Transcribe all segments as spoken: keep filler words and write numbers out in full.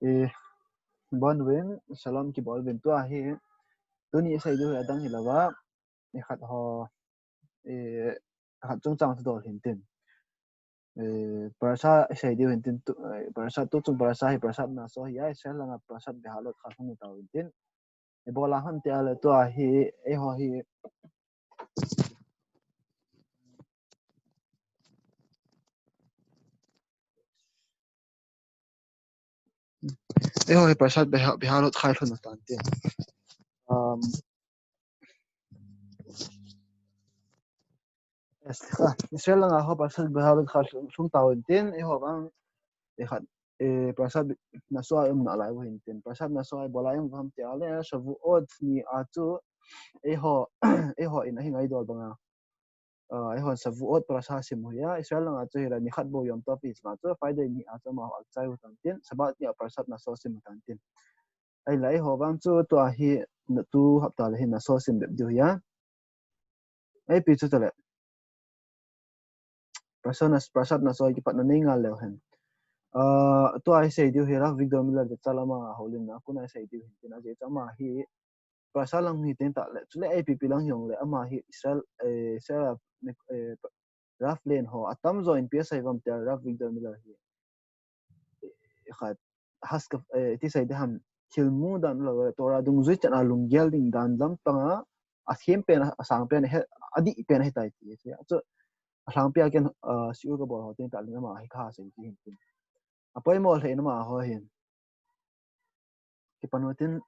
Eh, bon uvin, shalom kibol uvin tua hi. Tuni isei diu hi adang hilouva. Ikhat ho, eh, khat chungchang thudol hintin. Eh, parasha isei diu hintin, tu, eh, parasha tuchung parasha hi parashat Naso hi a, Israel langa parashat Behalot khat hung tau hintin. Ibola ham tia le tua hi, eiho hi. Eiho hi parashat Beha-, Behalot khat lhung tan tin. Um, Yes, ah, Israel langa ho parashat Behalot khat lhung, lhung tau hintin, eiho vang, ikhat, eh, parashat Naso a um nalai u hintin. Parashat Naso a ibola um ham tia le, Shavuot ni a chu, eiho, eiho in ahi ngaidam banga. Ah, eiho Shavuot parasha sim u hi a, Israel langa chu hilai nikhat bou Yom Tov ihi chunga chu, Friday ni a chu amaho achai u tan tin, Sabbath ni a parashat Naso sim u tan tin. Ahileh eiho vang chu tua hi, na tu hapta le hi Naso sim bep diu hi a. Ipi chu tale. Parashat Nas-, parashat Naso kipatna nei ngal leu hen. Ah, tua isei diu hi Rav Avigdor Miller te chalama houlimna, kuna isei diu hin tin ajeh chu ama hi, parasha lang hi tin ta le, chule ipi pi lang hi ong le, ama hi Israel, eh, Israel, eh, Rav len ho, atamjo in pi asei vam tia Rav Avigdor Miller hi. Eh, khat, haska, eh, ti sei de ham, thil mu dan lo, Torah dungjui chan a lunggel ding dan lampanga, athem pen, asang pen, he, adih pen ahitai ti, ti. Chu, alhangpi a ken, ah, shiur kabol ho tin ta le ama hi kasei ti hin tin. Apoimo lheh in amaho hin. Kipan u tin,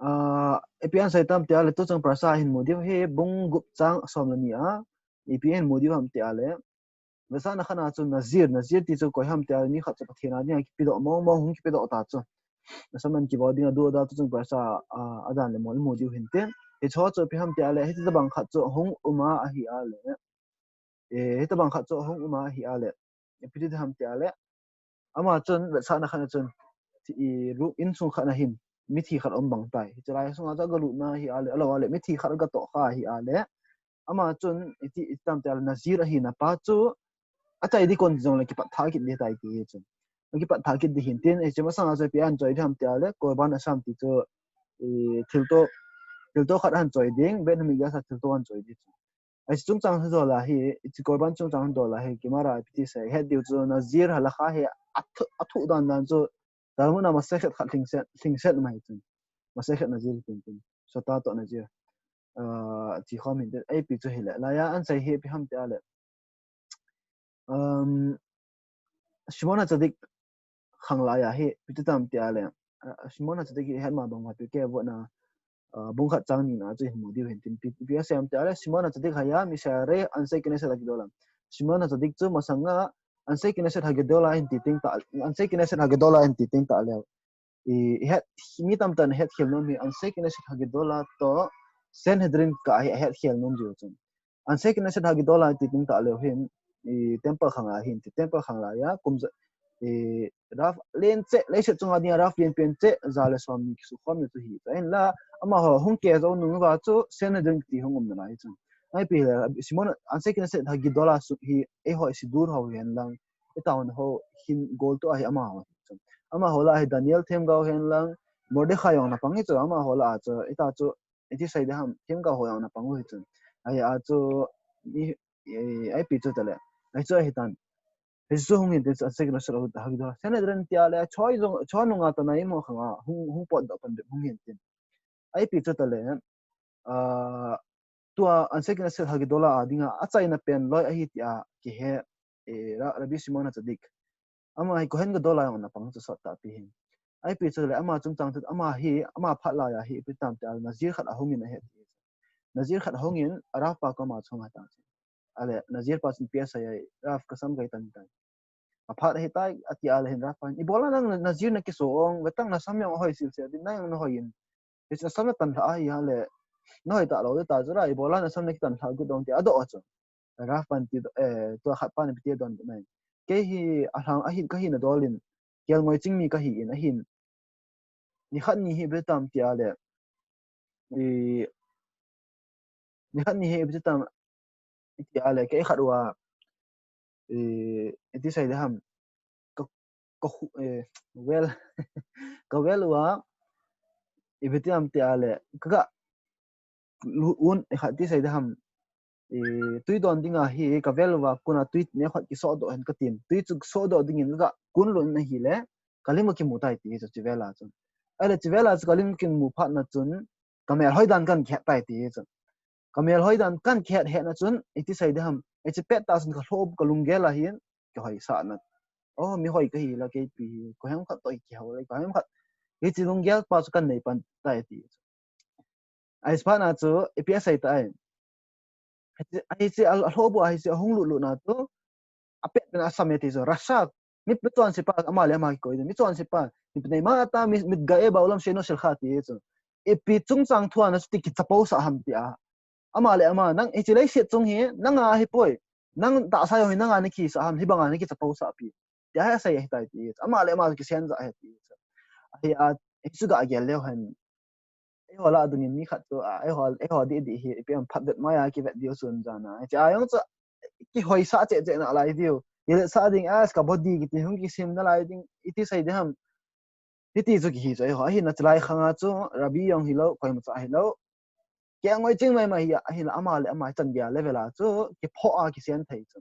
ah, ipi asei tam tia le tuchung parasha hin mu diu hi bung gup chang som le ni a, ipi hin mu diu ham tia le. Vetsahna khat a chu Nazir, Nazir ti chu koi ham tia le nikhat chu Pathen a dinga kipedoh mong mong hung kipedoh ta chu. Nasaman kibol dinga duh da tuchung parasha, ah, adan le mol mu diu hin tin. Hicho chu ipi ham tia le, hitabang khat chu hung um a ahi a le. Eh, hitabang khat chu hung um a ahi a le. Ipi ti ham tia le. Ama chun, vetsahna khat a chun, ti i ru insung khat a hin, mithi khat um bang tai. Hiche lai sunga chu agalutna ahi a le, alou a le, mithi khat agatoh kha ahi a le. Ama chun, iti, iti tam tia le, Nazir ahina pa chu, achai di kon jong le kipat tha kit di tai ti hi chun. Kipat tha kit di hin tin, hiche masanga chu ipi ahin choi di ham tia le, Korban Asam ti chu, i, thilto, thilto khat ahin choi ding, Beit Hamikdash a thilto ahin choi di chu. Hiche chungchang thudol a hi, hiche Korban chungchang thudol a hi, Gemara ipi ti sei, het diu chu Nazir halakha hi athu, athu dan dan chu, Talmud a Masechet khat lhingset, lhingset mai chu. Masechet Nazir tin tin. Sota toh Nazir. Ah, ti khom hin tin. Ipi chu hile. Laiya asei hi ipi ham tia le. Um, Shimon HaTzadik khanglai a hi, ipi ti tam tia le. Ah, Shimon HaTzadik hi het ma bang ma pi ke vo na, ah, bung khat chang ni na chu hin mu diu hin tin pi, pi asei am tia le, Shimon HaTzadik haya, Mishare, Ansei Knesset HaGedola. Shimon HaTzadik chu masanga, Ansei Knesset HaGedola hin ti ting ta, Ansei Knesset HaGedola hin ti ting ta le. I, i het, mi tamtah in het khel nom hi, Ansei Knesset HaGedola toh Sanhedrin kah hi het khel nom diu chun. Ansei Knesset HaGedola ti ting ta leu hin, i, temple khanglai hin, ti temple khanglai a, kum ja, i, Rav len cheh, leiset chunga dinga Rav len pen cheh, ja le som ni kisu khom ni chu hi. Ahinla, amaho hung keh jou nung uva chu, Sanhedrin ti hung um nalai chu. Ipi le, Shimon, Ansei Knesset HaGedola sung hi, eiho i Siddur ho hi hen lang, i taona ho hin gol tu ahi amaho. Amaho lah a hi Daniel themgao hen lang, Mordechai jong ana pang hi chu, amaho lah a chu, i ta chu, iti sei de ham, themgao ho jong ana pang u hi chu. Ahi a chu, i, i, ipi chu tale. Ahi chu ahi tan. Hichu hung hin tin chu Ansei Knesset HaGedola. Sanhedrin tia le, choi jong, choi nunga tana imo khanga, hung, hung potdoh pan bep hung hin tin. Ipi chu tale, ah, tua Ansei Knesset HaGedola a dinga, achaina pen loi ahi tia kihe, eh, Ra-, Rabbi Shimon HaTzadik. Ama hi Kohen Gadol a jong ana pang chu sot tahpi hin. Ipi chu le, ama chungchang chu, ama hi, ama phat laiya hi, ipi tam tia, Nazir khat ahung in ahet. Nazir khat ahung in, a Rav pa koma chunga ta chu. Ale, Nazir pa chun ipi asei ai, Rav kasam kai tan tai. Aphat ahi tai, ati a le hin Rav pa hin, ibola nang Nazir na kiso ong, vetang nasam jong ahoi silsel din, nang jong nahoi in. Hichu nasam natan lha ahi a le, nahoi talou ta chu la, ibola nasam nakitan lha gut ong ti adoh chu. Rav pan ti, eh, tua khat pan ipi ti adon nai. Kei hi alhang ahin kahin adol in, kelngoi ching mi kahi in ahin. Nikhat ni hi ipi tam tia le, i, nikhat ni hi ipi tam tia le, kei khat uva, i, iti sei de ham, ka, ka khu- eh, well, ka well uva, ipi ti ham tia le, ka ga lu- un, eh, khat ti sei de ham, eh, tui don dinga hi ka well uva kuna tui ne khat kisodoh hen ka tin. Tui chu sodoh dingin ka ga kun lut na hi le, ka lim ka kimu tai ti chu chi well a chun. Ai le chi well a chu ka lim kimu phat na chun, ka mel hoi dan kan kihet tai ti chu. Ka mel hoi dan kan kihet het na chun, iti sei de ham, e chi pet ta chun ka lhoh ka lunggel a hin, ka hoi sa na. Oh, mi hoi ka hi la kei pi hi, ko hem khat toi ki hau le, ko hem khat. Hichi lunggel pa chu kan nei pan tai ti chu. Ai spa na chu, ipi a sei tai. Hichi, hichi a, a lhoh bu a hichi a hung lut lut na chu, a pet pen a sam e ti chu, Russia, mi, mi chonse pa, ama le ama kikoi, mi chonse pa, mi pen ma ta, mi, mi ga e ba ulam sheno shel kha ti chu. Ipi chungchang thua na chu ti kichapo sa ham ti a. Ama le ama, nang, hichi leiset chung hi, nang a hi poi, nang tahsa jong hi, nang a na kisa ham, hi bang a na kichapo sa pi. Ti a hi a sei hi tai ti chu. Ama le ama kisen ja hi ti chu. Ahi a, hichu ga gel leu hen. Eiho lah dungin mi khat chu, a, eiho, eiho di di hi, ipi ham phat vet mai a kivet diu sun jan a. Hichi a jong chu, kihoi sa che che na lai diu. Ile sa ding as ka body kiti hung kisim na lai ding. Iti sei de ham. Hiti chu kihi chu eiho. Ahin a chulai khang a chu, Rabi jong hi lo, koima cha hi lo. Kei ngoi ching mai mai hi a, ahin ama le ama chan gel level a chu, kipho a kisen thei chu.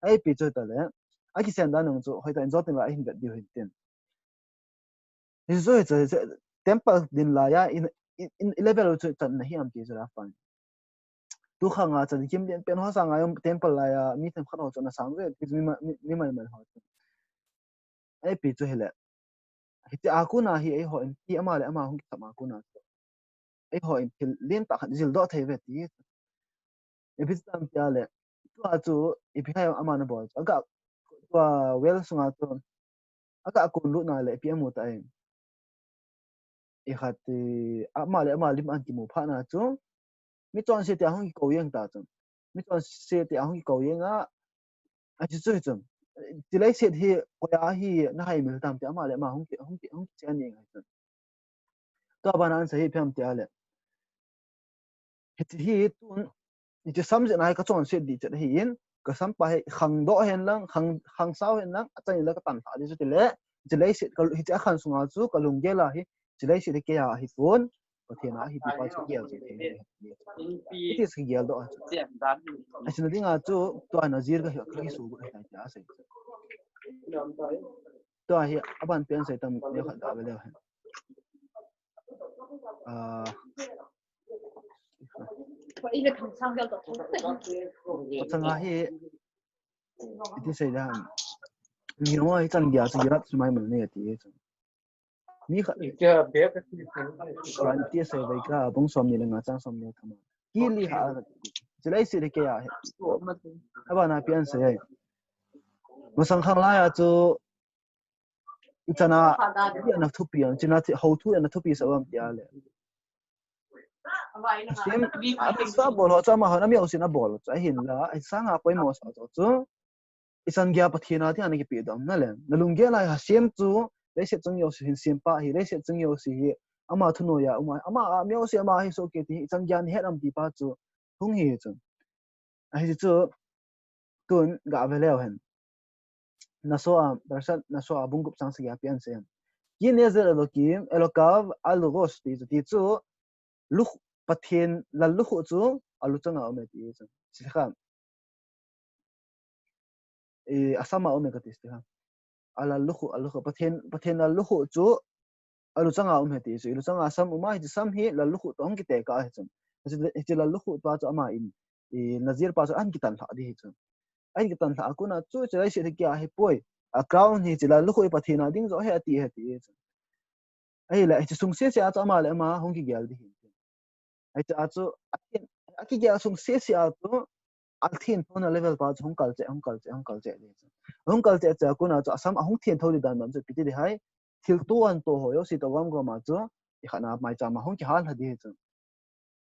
Ai pi chu ta le. A kisen dan nung chu, hoi ta in jotin la ahin vet diu hin tin. Hi chu, hi chu, hi chu, temple din la ya, in, in, in level chu chan na hi am ti chu la fan. Tu khang a chan kim din pen ho sang a yom temple la ya, mi them khat ho chu na sang ve, mi, mi, mi mai mai ho chu. Ai pi chu hi le. Hiti a kuna hi eiho in, ti ama le ama hung kisam a kuna chu. Eiho in thil lien ta khat zil doh thei ve ti. Ipi tam tia le. Tua chu, ipi hai ama na bol chu. Aga, tua well sunga chu. Aga kun lut na le, ipi amu ta e. I khat, i, ama le ama lim an kimu phat na chu. Mi chonse ti a hung kiko jeng ta chu. Mi chonse ti a hung kiko jeng a. A chu chu chu. Chi leiset hi, koi a hi, na hai mil tam ti ama le ama hung ki, hung ki, hung ki chen jeng a chu. Tua bana an sa hi ipi ham tia le. Hichi hi tun, hichi sam jeh na hi ka chonset di chet hi in, ka sam pa hi khang doh hen lang, khang, khang sao hen lang, a chan in la ka tan lha di chu ti le, hichi leiset ka, hichi a khan sunga chu ka lunggel a hi, hichi leiset hi kei a hi tun, Pathen a hi ti pa chu gel chu ti. Hichi chu gel doh a chu. A china dinga chu, tua Nazir ka hi, ka hi su bu hi tai tia sei. Tua hi, a ban pen sei tam, ne khat da ve le hen. Ah, Pathen a hi, iti sei da ham. Mi mo hi chan gel chu gel chu mai mai ne ti chu. Mi khat. Ran ti sei ve ka bung som ni le nga chang som ni kama. Ki li ha. Chi leiset hi kei a hi. A bana pen sei. Masang khang lai a chu I chana, i ana thupi ang, china thi, ho thu ana thupi sa uam tia le. Hashem, a sa bol ho chu ama hon, ami ho sin a bol chu, ahin la, a sanga poimo sa chu chu. I chan gel Pathen a ti ana kipe dom na le. Na lunggel a Hashem chu, leiset chung jouse hin sem pa hi, leiset chung jouse hi, ama thunoiya, ama, ama, ami ho si ama hi so ke ti, i chan gel ni het am ti pa chu, hung hi chu. Ahi chu, tun, ga ve leu hen. Naso a, Parshat Naso a bung gup chang sagi a pi an sei. Ki nezer Elokim, Elokav, al rosh ti chu, ti chu, lukh, Pathen lallukhuh chu, a luchang a um e ti chu. Sikha. E, a sam a um e ka ti sikha. A lallukhuh, a lukhuh, Pathen, Pathen lallukhuh chu, a luchang a um e ti chu. I luchang a sam um a, hichi sam hi lallukhuh toh hung kitekah a hi chu. Hichi, hichi lallukhuh pa chu ama in, i Nazir pa chu an kitan lha di hi chu. An kitan lha a kuna chu, chi leiset hi kei a hi poi. A crown hi chi lallukhuh hi Pathen a ding jo hi ati hi ti chu. Ahi le, hichi sung sese a chu ama le ama hung kigel di hi chu. Hichi a chu, a kigel sung sese a chu, a thentho na level pa chu hung kal che, hung kal che, hung kal che di chu. Hung kal che che a kuna chu, a sam a hung thentho di dan dan chu, ipi ti di ham. Thil to an to ho jouse toh gom gom a chu, i khat na maicham a hung kihal lha di hi chu.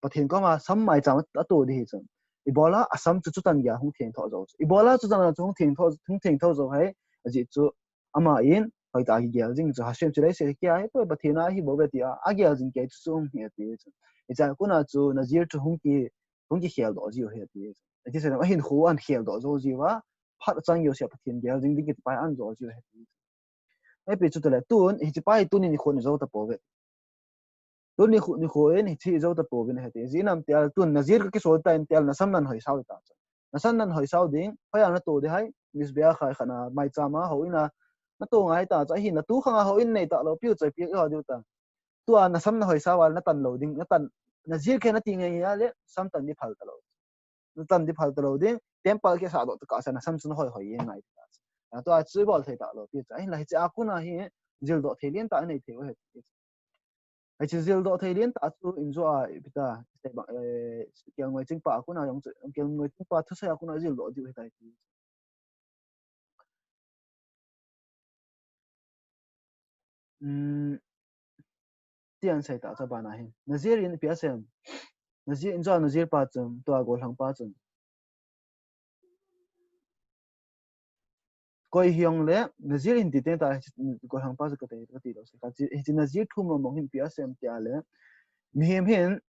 Pathen koma sam maicham a to di hi chu. Ibola a sam chu chuchan gel a hung thentho jo chu. Ibola chuchan a chu hung thentho, hung thentho jo ham, ajeh chu ama in, hoitah a kigel jing chu. Hashem chi leiset hi kei a hi poi, Pathen a hi bou ve ti a, a gel jing kei chu chu hung hi ti chu. Hichi a kuna chu Nazir chu hung ki, hung kikhel doh jiu hi ti chu. Hichi sei a hin khu an khel doh jo jiu a, phat chang jouse a Pathen gel jing ding kiti pa an jo jiu hi ti chu. Ahi pi chu tule, tun, hiche pa hi tuni nikho in ijou tapouve. Tuni nikho, nikho in hiche ijou tapouvin ahi ti. Ijeh inem itile tun, nazir kakisol tan itile, nasam nahin hoisau ta chu. Nasam nahin hoisau ding, hoiya nato ding ham, mizbeach a khat a, maicham a, houin a, nato ngai ta chu, ahinla tu khang a houin nei talou piu chu, ipi ho diu ta. Tua nasam nahoisau a, natan lou ding, natan, nazir kei nati ngai a le, sam tan ding phal talou. Natan ding phal talou ding, temple kisah doh tokah sa, nasam chu nahoi hoi jeng ngai ta chu. A, tua chu ibol thei talou piu chu. Ahinla hiche a kon a hi, jildoh thei lentah inei thei u ahi. Hiche jildoh thei lentah chu injo a ipi ta, sei bang, eh, kelngoi chingpa a kon a jong chu, kelngoi chingpa thusei a kon a jildoh diu ahitai ti. Um, ti ahin sei ta chu abana hin. Nazir in ipi asei em. Nazir injo a nazir pa chun, tua gollhang pa chun. Koi hijongle, nazir hin ti teng tah, gollhang pa chu kati, kati lou se. Ka chi, hiche nazir thum mong mong hin ipi asei em tile, mihem hin,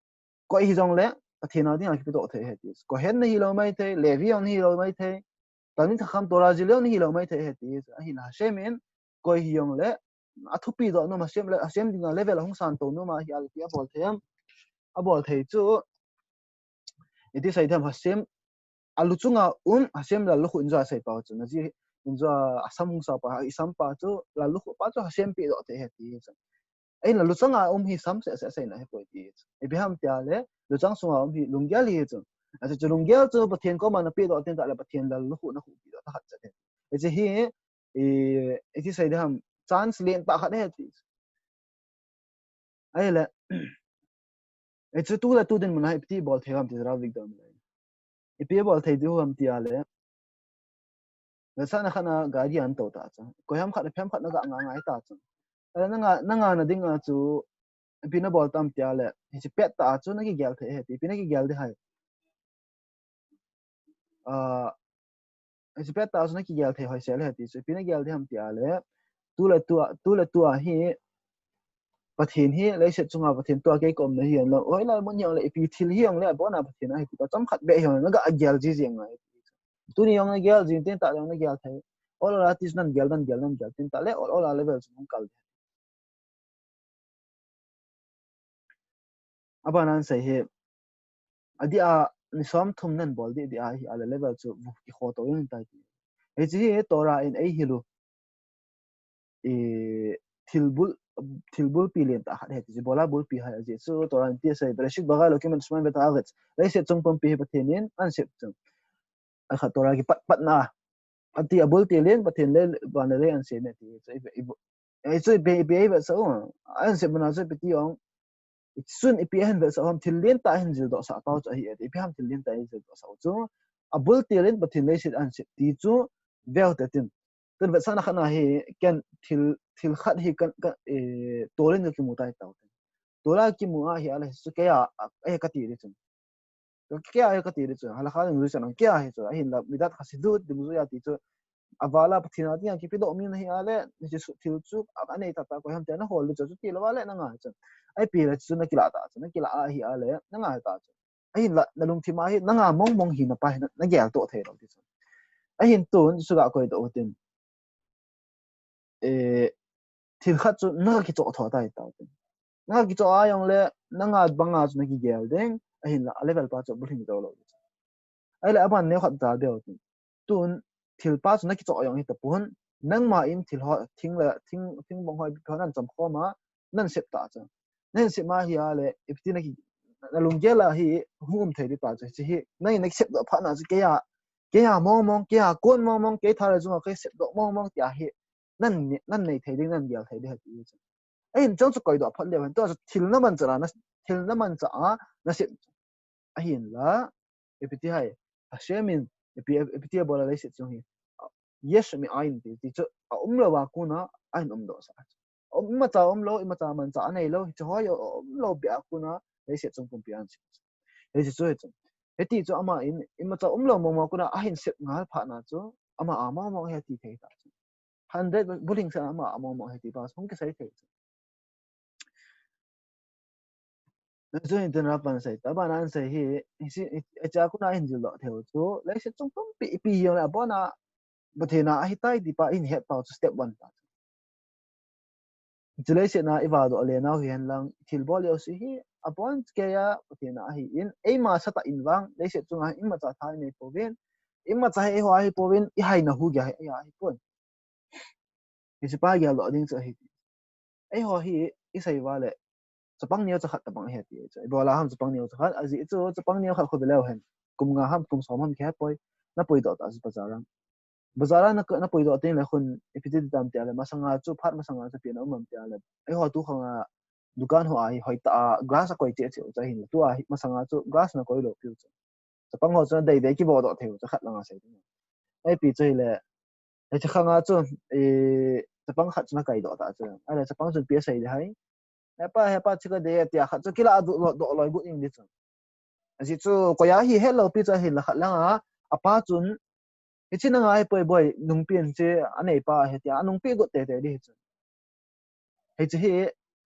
koi hijongle, Pathen a dinga kipedoh thei ahi ti. Kohen nahi lou maithei, Levi jong nahi lou maithei, Talmid Chacham Torah jil jong nahi lou maithei ahi ti. Ahinla Hashem in, koi hijongle, athupi doh nom, Hashem le, Hashem dinga level ahung santou nom ahi a le ipi abol thei em, abol thei chu, iti sei ding ham Hashem, alu chunga um, Hashem lallukhuh injo a sei pa chu, nazir injo a asam hung sa pa, isam pa chu, lallukhuh pa chu Hashem pedoh thei ahi ti chu. Ahinla luchang a um hi sam seh seh seina ahipoi ti chu. Ipi ham tile, luchang sunga um hi lunggel ahi chu. Achu chu lunggel chu Pathen koma napedoh teng tah le Pathen lallukhuh nakhuhpi doh tah khat chu ahi. Hiche hi, i, iti sei ding ham, chance lentah khat ahi ti chu. Ahile, hichu tu le tu dinmun a hi ipi ti bol thei ham ti Rav Victor in. Ipi bol thei diu ham tile, vetsahna khat a gari ahin tou ta chu. Koiham khat, phem khat naga nga ngai ta chu. Ahile nanga, nanga na dinga chu, ipi nabol tam tile, hiche pettah a chu nakigel thei ahi ti, ipi nakigel ding ham. Ah, hiche pettah a chu nakigel thei hoisel ahi ti chu, ipi nagel ding ham tile, tu le tu a, tu le tu a hi, Pathen hi, leiset chunga Pathen tua kei ka umna hijonglou, hoilai mun hijongle, ipi thil hijongle, abona Pathen ahi ti pa, chomkhat beh hijongle, naga gel ji jeng ngai. Tuni jong nagel jing teng tah le jong nagel thei. Ol ol a ti chu nan gel, nan gel, nan gel teng tah le, ol ol a level chu hung kal. Abana ahin sei hi, adeh a, ni somthum nan bol deh deh ahi a le level chu vu kikhoto jeng tai ti. Hiche hi Torah in eihil u, i, thil bul, thil bulpi lentah khat ahi ti chu, ibola bulpi ham, ajeh chu Torah in ipi asei, Bereshit bara Elokim et hashamayim ve'et ha'aretz. Leiset chung pumpi hi Pathen in ahin sep chu. Akhat Torah kipat patna. Ati, abul til in Pathen le van le lei ahin sem e ti. So, i, i, i, so, ipi, ipi, ipi, so, ahin sem na, so, ipi ti jong. Sun ipi ahin vetsah u ham, thil lentah ahin jildoh sah pau chu ahi e. Ipi ham thil lentah ahin jildoh sah u chu. Abul til in Pathen leiset ahin sep ti chu veu te tin. Tun vetsahna khat na hi ken thil, thil khat hi kan, kan, eh, tol in ka kimu tai tau. Tol a kimu ahi a le chu kei a, eh, kati di chun. Kei a hi kati di chu, halakha dungjuia chan kei a hi chu, ahinla midat hasidut dungjuia ti chu, avala Pathen a dinga kipedoh mi nahi a le, hiche thil chu, anei tah tah koi ham tia nahol di chu, chuti lou a le nanga chu. Ahi pi le chu nakilah ta chu, nakilah ahi a le, nanga ta chu. Ahinla, nalungthim a hi, nanga mong mong hina pa hi, na, nagel toh thei lou ti chu. Ahin tun, chu ga koi toh tin. Eh, thil khat chu naga kichoh tho tai tau tin. Naga kichoh a jong le, nanga banga chu nakigel ding, ahinla, a level pa chu bulhing jou lou. Ahile, aban neo khat ja deu tin. Tun, thil pa chu nakichoh jong hi tapon, nangma in thil ho, thing le, thing, thing bong hoi, ho nan chom khom a, nan sep ta chu. Nan sep ma hi a le, ipi ti naki, nalunggel a hi, hung um thei di ta chu, hiche hi, nang in nakisep doh phat na chu, kei a, kei a mong mong, kei a kon mong mong, kei tha le jung a kei sep doh mong mong tia hi, nan, nan nei thei ding, nan gel thei ding ahi ti chu. Ahin chang chu koi doh phat leu hen, tua chu thil na manchah a, na, thil na manchah a, nasep. Ahinla, ipi ti ham, Hashem in, ipi, ipi ti abol a leiset chung hi. Yesh me'ayin ti, ti chu, aum lou a kon a, ahin um doh sah. Um, imacha um lou, imacha manchah anei lou, hiche ho aum lou beh a kon a, leiset chung pumpi ahin sep. Hiche chu, hiche chu. Hiti chu ama in, imacha um lou mong mong a kon a, ahin sep ngal phat na chu, ama a mong mong ahi ti thei ta chu. Hundred bulhing sa ama a mong mong ahi ti pa, hung kisei thei chu. Chu hin tun Rav pan sei ta, aban ahin sei hi, hiche, hiche a kon a hin jildoh thei u chu, leiset chung pumpi ipi jong le, abon a, Pathen a ahi tai ti pa, hin het pau chu step one ta chu. Hiche leiset a i vahdoh le nau hihen lang, thil bol jouse hi, abon keiya Pathen a ahin, eima sah tah in vang, leiset chunga imacha tha inei pouvin, imacha hi eiho a ahi pouvin, i haina hu geiya hi, eiho a ahi poi. Hiche pa geldoh ding chu ahi. Eiho hi, i sei uva le, chapang neocha khat tabang ahi ti chu. Ibola ham chapang neocha khat, ajeh chu, chapang neo khat khu ve leu hen. Kum nga ham, kum som ham kihe poi, na puidoh ta chu bazar a. Bazar a na, na puidoh teng le khun, ipi ti tam tia le, masanga chu, phat masanga chu, ipi na um am tia le. Eiho tu khang a, dukan ho a hi, hoitah a, glass a koi cheh cheh u chu ahin, tua hi, masanga chu, glass na koi lou piu chu. Chapang ho chu, na dei dei kibodoh thei u chu, khat lang a sei ding. Ipi chu hile, hiche khang a chu, eh, chapang khat chu na kaidoh ta chu. Ahile, chapang chun ipi asei ding ham. Hepa, hepa, hiche ka dei, tia khat chu, kila doh, doh loi got ing di chu. Ajeh chu, koiya hi helou pi chu ahin la khat lang a, apa chun, hiche nanga ahi poi boi, nungpi in hiche, aneipa ahi tia, anungpi got teitei di hi chu. Hiche hi,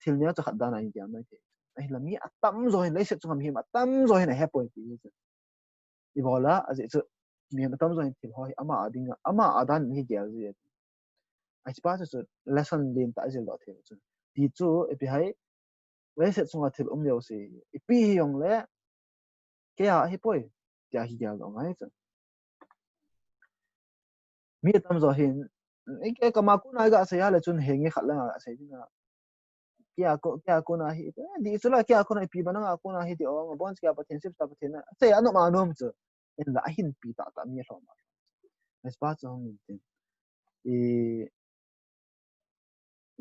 thil neocha khat dan a hin kiam mai thei. Ahinla mi atamjo hin, leiset chunga mihem atamjo hin ahe poi ti hi chu. Ibola, ajeh chu, mihem atamjo hin thil ho hi, ama a dinga, ama a dan hi gel ji. Hiche pa chu chu, lesson lentah jildoh thei chu. Ti chu, ipi ham, leiset chunga thil um jouse, ipi hijongle, keiya ahi poi, tia hi geldoh ngai chu. Mi atamjo hin, i ke kama kona i ga sei a le chun henge khat lang a sei ding a. Keiya ko, keiya kona hi, eh, di chu la keiya kona ipi ba nanga kona hi ti o, abon keiya Pathen sep ta Pathen na. Sei a nom a nom chu. Hinla ahin pi tahtah mi alhom a. Hiche pa chu hung in tin. I,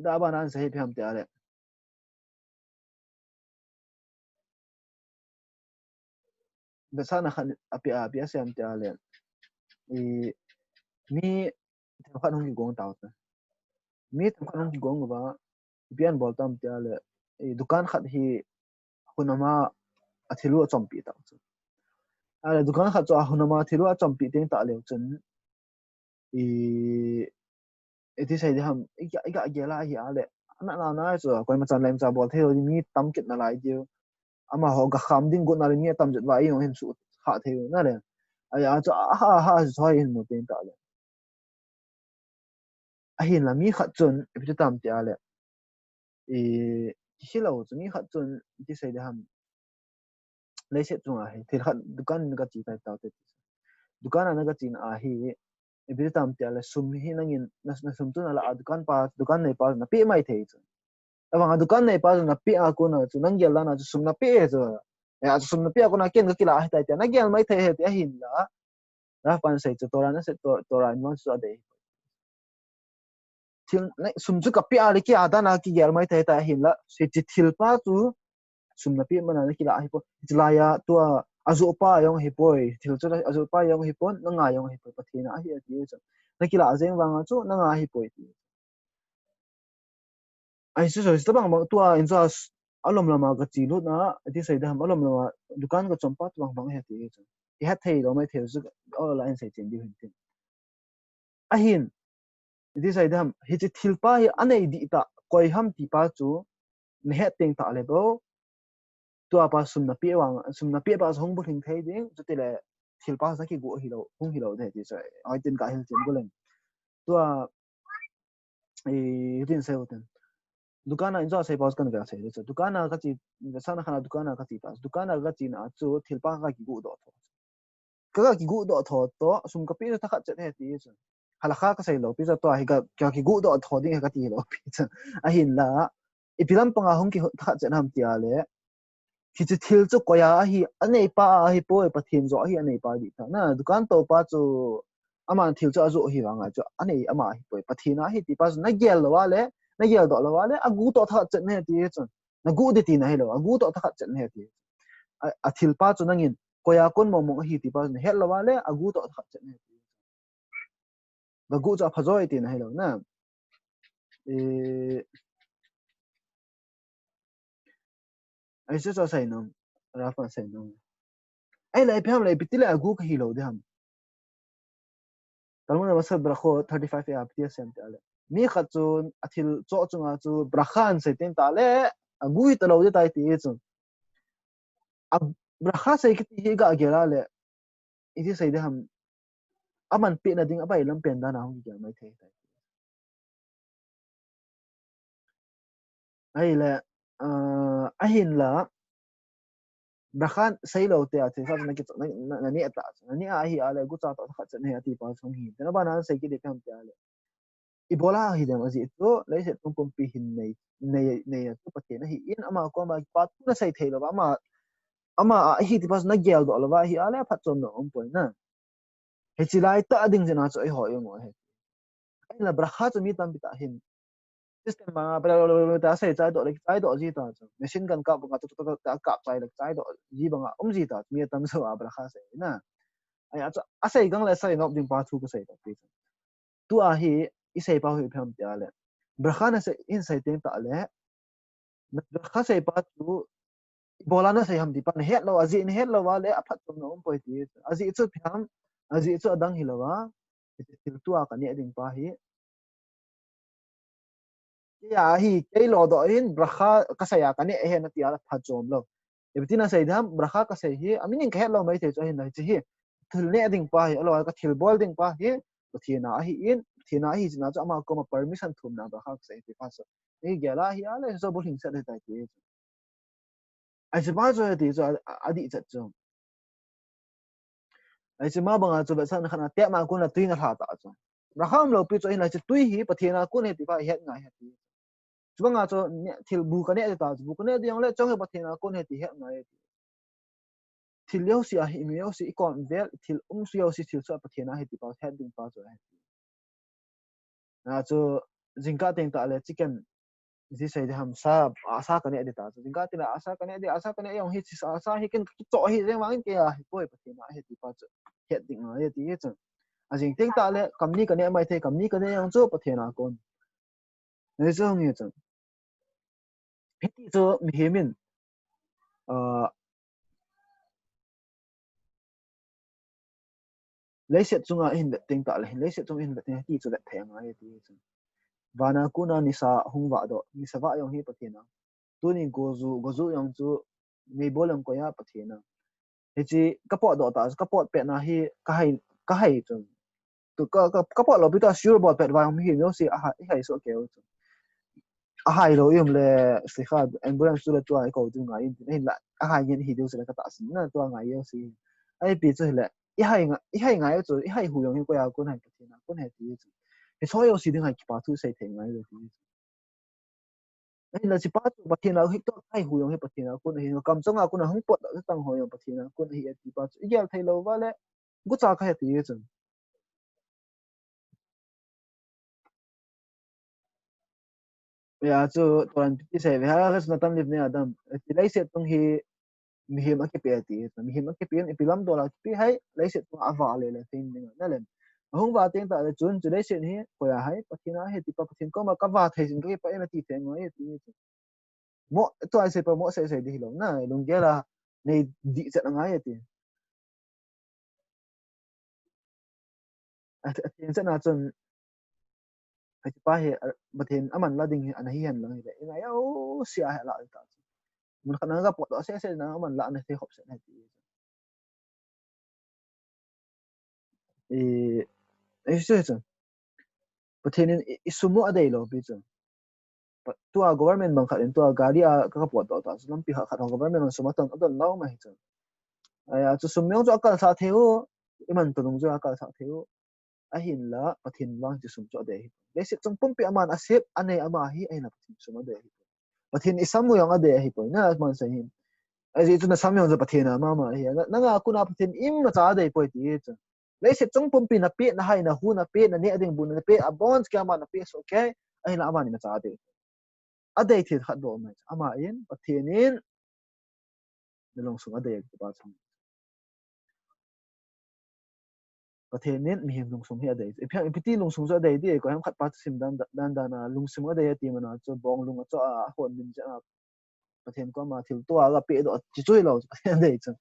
da ba nan sei ipi ham tia le. Vetsahna khat api, api asei am tia le. I, mi themkhat hung kigong tau te. Mi themkhat hung kigong uva, ipi ana bol tam tia le. I, dukan khat hi, hunam a, athil u achompi tau chu. Ahile, dukan khat chu ahunam a, athil u achompi teng tah leu chun. I, iti sei ding ham, i ga, i ga gel a hi a le. Ana na na chu, koima chan lem cha bol thei lou, mi tam kit nalai diu. Amaho ga kham ding got na le mi atam jet uva, i jong hin su kha thei u na le. Ahi a chu, aha, aha, chu thoi hin mu teng tah le. Ahinla mi khat chun, ipi ti tam tia le. I, ti hilou chu mi khat chun, iti sei ding ham. Leiset chunga hi, thil khat dukan na ga che tai tau te. Dukan a na ga che na a hi, ipi ti tam tia le sum hi nangin, na, na sum chu na la a dukan pa, dukan neipa na pe mai thei chu. Avang a dukan neipa chu na pe a kona chu, nang gel dan a chu sum na pe chu. Ya, chu sum na pe a kona ken ka kila ahi tai tia, na gel mai thei ahi ti ahinla. Rav pan sei chu Torah na sei, Tor-, Torah in vang chu adei. Thil, na, sum chu ka pe a le keiya dan a kigel mai thei ta ahinla. Sei chu thil pa chu sum na pe man a na kila ahi poi. Chulai a tua ajoh pa jong ahi poi. Thil chu ajoh pa jong ahi poi. Nanga jong ahi poi. Pathen a ahi ati chu. Na kila jeng vang a chu nanga ahi poi ti. Ahi chu, chu, tabang bang tua in chu a s-, alom lama ka che lut na, iti sei ding ham, alom lama dukan ka chom pa tabang bang he ti chu. I het thei lou mai thei chu, online sei chen diu hin tin. Ahin, iti sei ding ham, hiche thil pa hi anei dih tah, koi ham ti pa chu, na het teng tah le bou. Tua pa sum na pe vang, sum na pe pa chu hung bulhing thei ding, chuti le thil pa chu na kigu hilou, hung hilou de ti chu. Hoi tin ka hil tin go leng. Tua, i, tin sei u tin. Dukan a in chu a sei pa chu kan ga sei de chu. Dukan a ka che, sa na khan a dukan a ka che pa. Dukan a ka che na chu thil pa ka kigu doh tho. Ka, ka kigu doh tho to, sum ka pe chu thakhat chet he ti chu. Halakha ka sei lou pi chu tua hi ka, ka kigu doh tho ding he ka ti lou pi chu. Ahinla, ipi lampang a hung ki thakhat chet ham tia le. Hiche thil chu koi a ahi, anei pa a ahi poi, Pathen joh ahi anei pa dih ta. Na, dukan to pa chu, aman thil chu ajoh ahi vang a chu, anei ama ahi poi, Pathen a ahi ti pa chu, na gel lou a le, na gel doh lou a le, agu toh thakhat chet na he ti chu. Na gu ding ti na hilou, agu toh thakhat chet na he ti. A, a thil pa chu nangin, koi a kon mong mong ahi ti pa chu, na het lou a le, agu toh thakhat chet na he ti. Ka gu chu apha joi ti na hilou na. E, ai chu chu sei nom, Rav pan sei nom. Ai le, ipi ham le, ipi ti le agu ka hilou ding ham. Talmud a Masechet Berachot thirty-five a ipi ti asei em ti le. Mi khat chu athil choh chunga chu bracha ana sei teng tah le, agu hi talou ding tai ti chu. A bracha sei kiti hi ka gel a le, iti sei ding ham, aman pehna ding a bailam pen dan a hung kigel mai thei tai. Ahile, uh, ahinla, bracha seilou tia, thil khat na ki, na, na, na ne ta, na ne ahi ale, gucha ta khat ne ati pa song hi. Tena bana sei kit ding ham tia le. Ibola hi dem ajeh chu, leiset chung pumpi hin nei, nei, nei a chu Pathen ahin, ama koma kipathu na sei thei lou va, ama, ama ahi ti pa na geldoh lou va hi ale, phatchomna um poi na. Hichi lai tah ding jeh a chu eiho i um u ahi. Ahinla bracha chu mi tampi tah hin. System ma, bla, bla, bla, bla, ta sei chaidoh le, chaidoh ji ta chu. Machine gun kap banga chu, chu, chu, ta kap chai le, chaidoh ji banga um ji ta chu. Mi atamjo a bracha sei na. Ai, a chu, asei gang le sei nop ding pa thu kasei ta pi chu. Tua hi, isei pa hi ipi ham tia le. Bracha na sei, in sei teng tah le. Na bracha sei pa chu, ibola na sei ham ti pa, na het lou, ajeh na het lou va le, aphatchomna um poi ti. Ajeh chu ipi ham, ajeh chu adang hilou va. Thil tua ka ne ding pa hi. Kei a hi, kei lou doh hin, bracha ka sei a ka ne ahi na tia le phatchom lou. Ipi ti na sei ding ham, bracha ka sei hi, a meaning ka het lou mai thei chu ahin na hichi hi. Thil ne ding pa hi, alou ka thil bol ding pa hi, Pathen a ahin, Pathen a ahi jeh a chu ama koma permission thum na bracha ka sei ti pa chu. Ei gel a hi ale, so bol hing set he tai ti. Ai, hichi pa chu hiti chu, a, a, adih chet chu. Ai, hichi ma banga chu, vetsahna khat na, tep ma kon a tui na lha ta chu. Bracha umlou pi chu, ahinla hichi tui hi, Pathen a kon ahi ti pa, het ngai ahi ti. Chu banga chu, ne, thil bu ka ne ta chu, bu ka ne ding le, chong hi Pathen a kon ahi ti, het ngai ahi ti. Thil jouse ahi, mi jouse, i kon vel, thil um su jouse, thil chu Pathen a ahi ti pa, het ding pa chu ahi. Na chu, jingkah teng tah le, chicken, ji sei ding ham sa, asa ka ne ding ta chu. Jingkah teng le, asa ka ne ding, asa ka ne jong hi, chi sa, asa hi ken ka kichoh hi, jeng vang in kei a hi poi, Pathen a ahi ti pa chu. Het ding ngai ahi ti chu. Ajing teng tah le, kam ni ka ne mai thei, kam ni ka ne jong chu, Pathen a kon. Nei chu nge chu. Hiti chu mihem in, ah, leiset chunga ihin vet teng tah le, leiset chunga ihin vet teng hiti chu vet thei angai ti chu. Vana kona nisa hung vah doh, nisa vah jong hi Pathen a. Tuni goju, goju jong chu meibol jong koi a Pathen a. Hichi ka potdoh ta, ka pot pet na hi ka hai, ka hai chu. Tu ka, ka, ka pot lou pi ta sure bol pet vang mihem jouse a hai, i hai soh kei u chu. A hai lou i um le, sikha, ambulance chu le tua i kou diu ngai in, ahinla, a hai ngen hi diu chu le ka tahsan na tua ngai jouse. Ahi pi chu hile, i hai nga, i hai ngai u chu, i hai hu jong hi koi a kon hai Pathen a kon ahi ti chu. Hiche jouse ding hai kipa thu sei thei ngai le ti chu. Ahinla hichi pa chu Pathen a hi to, hai hu jong hi Pathen a kon ahi, kam chang a kon a hung potdoh tang ho jong Pathen a kon ahi ti pa chu. I gel thei lou va le, gucha ka he ti chu. Ya chu, tuan pi ti sei ve ha, ka suna tam lip ne adam. Ti leiset tung hi, mihem a kipe ti, mihem a kipe in, ipi lam dol a kipe hai, leiset tung a vah le le, tin ding na le. Ahung vah teng tah le chun, chu leiset hi, koi a hai, Pathen a ahi ti pa, Pathen koma ka vah thei jing ka kipa in a ti thei ngai ti. Mo, tua sei pa mo sei sei di hilou, na, lunggel a, nei di chet angai ti. A, a, Pathen chet na chun, a, pa hi, a, Pathen aman la ding hi, ana hi hen lang hi le, i ngai a, o, sia he la ta. Mun khat na ka potdoh se se na, aman la na thei khop se na ti. I, i, se se. Pathen in i, i sum u adei lou pi chu. Pa, tua government bang khat in tua gari a ka, ka potdoh ta chu lampi khat khat ho government in sum a ton, a ton lou ma hi chu. Ai, a chu sum jong chu a kalsah thei u, i man to nung chu a kalsah thei u. Ahinla Pathen vang chu sum chu adei hi. Leiset chung pumpi aman asep, anei ama hi, ahinla Pathen sum adei hi. Pathen i sam u jong adei ahi poi, na man sei hi. Ajeh chu na sam jong chu Pathen a mama ahi. Na, nanga kona Pathen imacha adei poi ti chu. Leiset chung pumpi na pe, na hai, na hu, na pe, na neh ding bu, na pe, abon kei ama na pe soh kei, ahinla ama imacha adei. Adei thil khat bou mai. Ama in, Pathen in, na lungsung adei ti pa chu. Pathen in mihem lungsung hi adei. Ipi, ipi ti lungsung chu adei di, koi ham khat pa chu sim dan, dan, dan a lungsung adei ati mana chu bong lung a chu a hon min cha a Pathen koma thil tua ga pe doh ti chu hilou, Pathen adei chu.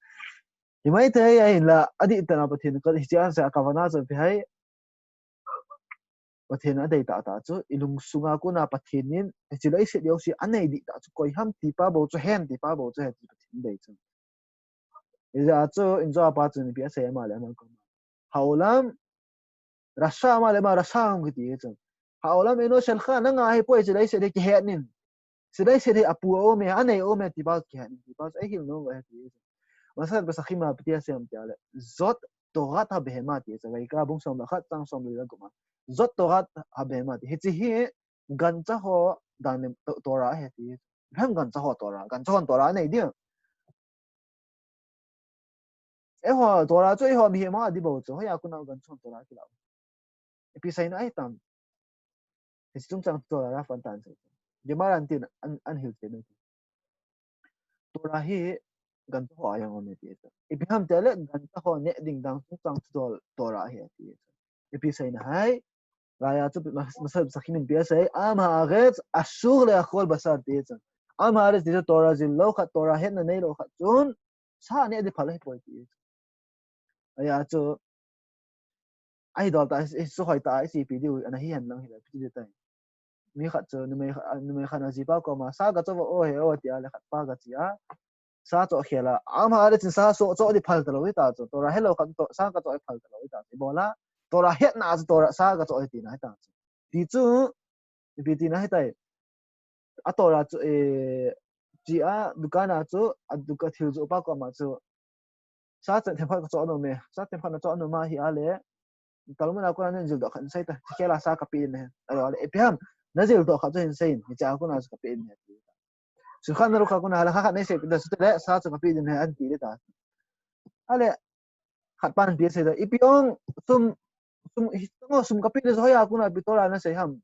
Hi mai thei ahinla, adih tah a Pathen ka, hiche a sa ka vana chu ipi hai. Pathen adei tah tah chu, i lungsunga kona Pathen in, hiche leiset jouse anei dih tah chu, koi ham ti pa bou chu, hen ti pa bou chu, he ti Pathen adei chu. Hijeh a chu, injo a pa chun ipi asei ama le ama koma. Haolam, Russia ama le ama, Russia hung kiti chu. Haolam eno sel kha, nanga hi poi hiche leiset hi kihet nin. Hiche leiset hi apu a um e, anei a um e, ti pa kihen, ti pa chu eihil nom uve ti. Masechet Pesachim a ipi ti asei em tia le, זאת תורת הבהמה ti chu, ויקרא bung som le khat chang som le li a koma. זאת תורת הבהמה ti. Hiche hi gancha ho dan le to-, Torah ahi ti. Ipi ham gancha ho Torah, gancha hon Torah anei diu. Eiho Torah chu eiho mihem a di bou chu, hoiya kona gancha hon Torah kilah u. Ipi seina ahi tam. Hiche chungchang Torah la fan tan sei. Gemara in tin an, an hil thei nau. Torah hi gancha ho a jong um e ti chu. Ipi ham tia le gancha ho neh ding dan chungchang Tor-, Torah ahi ti chu. Ipi seina ham. Laiya chu mas-, Masechet Pesachim in ipi asei, עם הארץ אסור לאכול בשר ti chu. עם הארץ ti chu Torah jil lou khat, Torah hetna nei lou khat chun, sa neh di phal ahi poi ti chu. Ahi a chu, ahi dol ta, i, i, suhoi ta, i C P D U, ana hi hen lang hi la, ipi ti tai. Mi khat chu, numei kha-, numei khat in ajipa koma, sa kachoh vo he o, tia le khat pa kachi a. Sa choh khel a. עם הארץ in sa choh, choh di phal talou hita chu. Torah helou khat, to-, sa kachoh di phal talou hita chu. Ibola, Torah hetna chu, Torah sa kachoh di tina hita chu. Ti chu, ipi tina hitai. A Torah chu, eh, chi a, dukan a chu, a dukan thil joh pa koma chu. Sa chen themkhat kachoh nom e. Sa themkhat nachoh nom ahi a le. Talmud a kona najil doh khat sei ta. Chikela sa kapeh in ahi. Alo le, ipi ham. Najil doh khat chu hin sei in. Hiche a kona chu kapeh in ahi. Shulchan Aruch a kona halacha khat nei sei peh ta chu le, sa chu kapeh in ahi, anti le ta. Ale, khat pan ipi asei ta. Ipi ong sum, sum, hi, sum kapeh le hoiya kona ipi Torah nasei ham.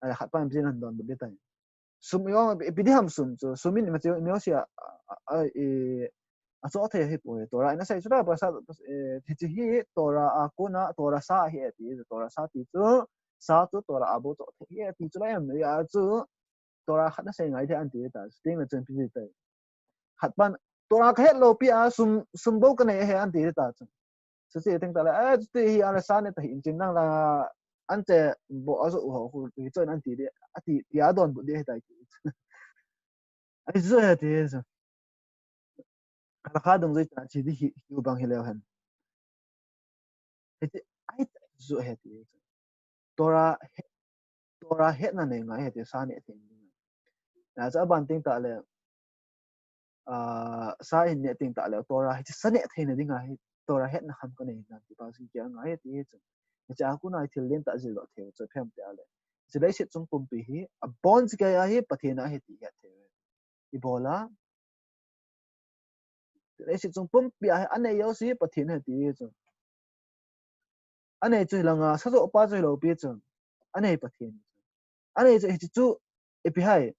Ale, khat pan ipi nan donbut le tai. Sum i ong, ipi di ham sum chu, sum in imacha, imacha a, a, a, i, achoh thei ahi poi. Torah in asei chu la, pa sa, eh, hiche hi Torah a kona, Torah sa ahi e ti, Torah sa ti chu, sa chu Torah a bou choh thei ahi e ti chu la em, ahi a chu, Torah khat nasei ngai thei anti ta, sting na chun ipi ti tai. Khat pan, Torah kahet lou pi a, sum, sum bou kanei ahi anti ta chu. Chuche teng tah le, eh, chuti hi a le sa neh tahih in chin nang la, anche bou ajoh u ho khu, hiche chu anti di, ati, tia donbut di ahi tai ti. Ahi joh ahi ti chu. Halacha dungjui ta chi di hi, hi u bang hi leu hen. Hiti, ahi joh ahi ti chu. Torah he-, Torah hetna nei ngai ahi ti sa neh thei ding. Na chu aban teng tah le, ah, sa in neh teng tah le, Torah hiche sa neh theina ding ahi, Torah hetna kham kanei nan ti pa chu kia ngai ahi ti chu. Hiche a kona thil lentah jil doh thei chu ipi ham tia le. Hiche leiset chung pumpi hi, abon chikei a hi Pathen a ahi ti het thei. Ibola, leiset chung pumpi a hi anei jouse Pathen ahi ti chu. Anei chu hilanga, sa joh pa chu hilou pi chu. Anei Pathen. Anei chu hiche chu, ipi ham.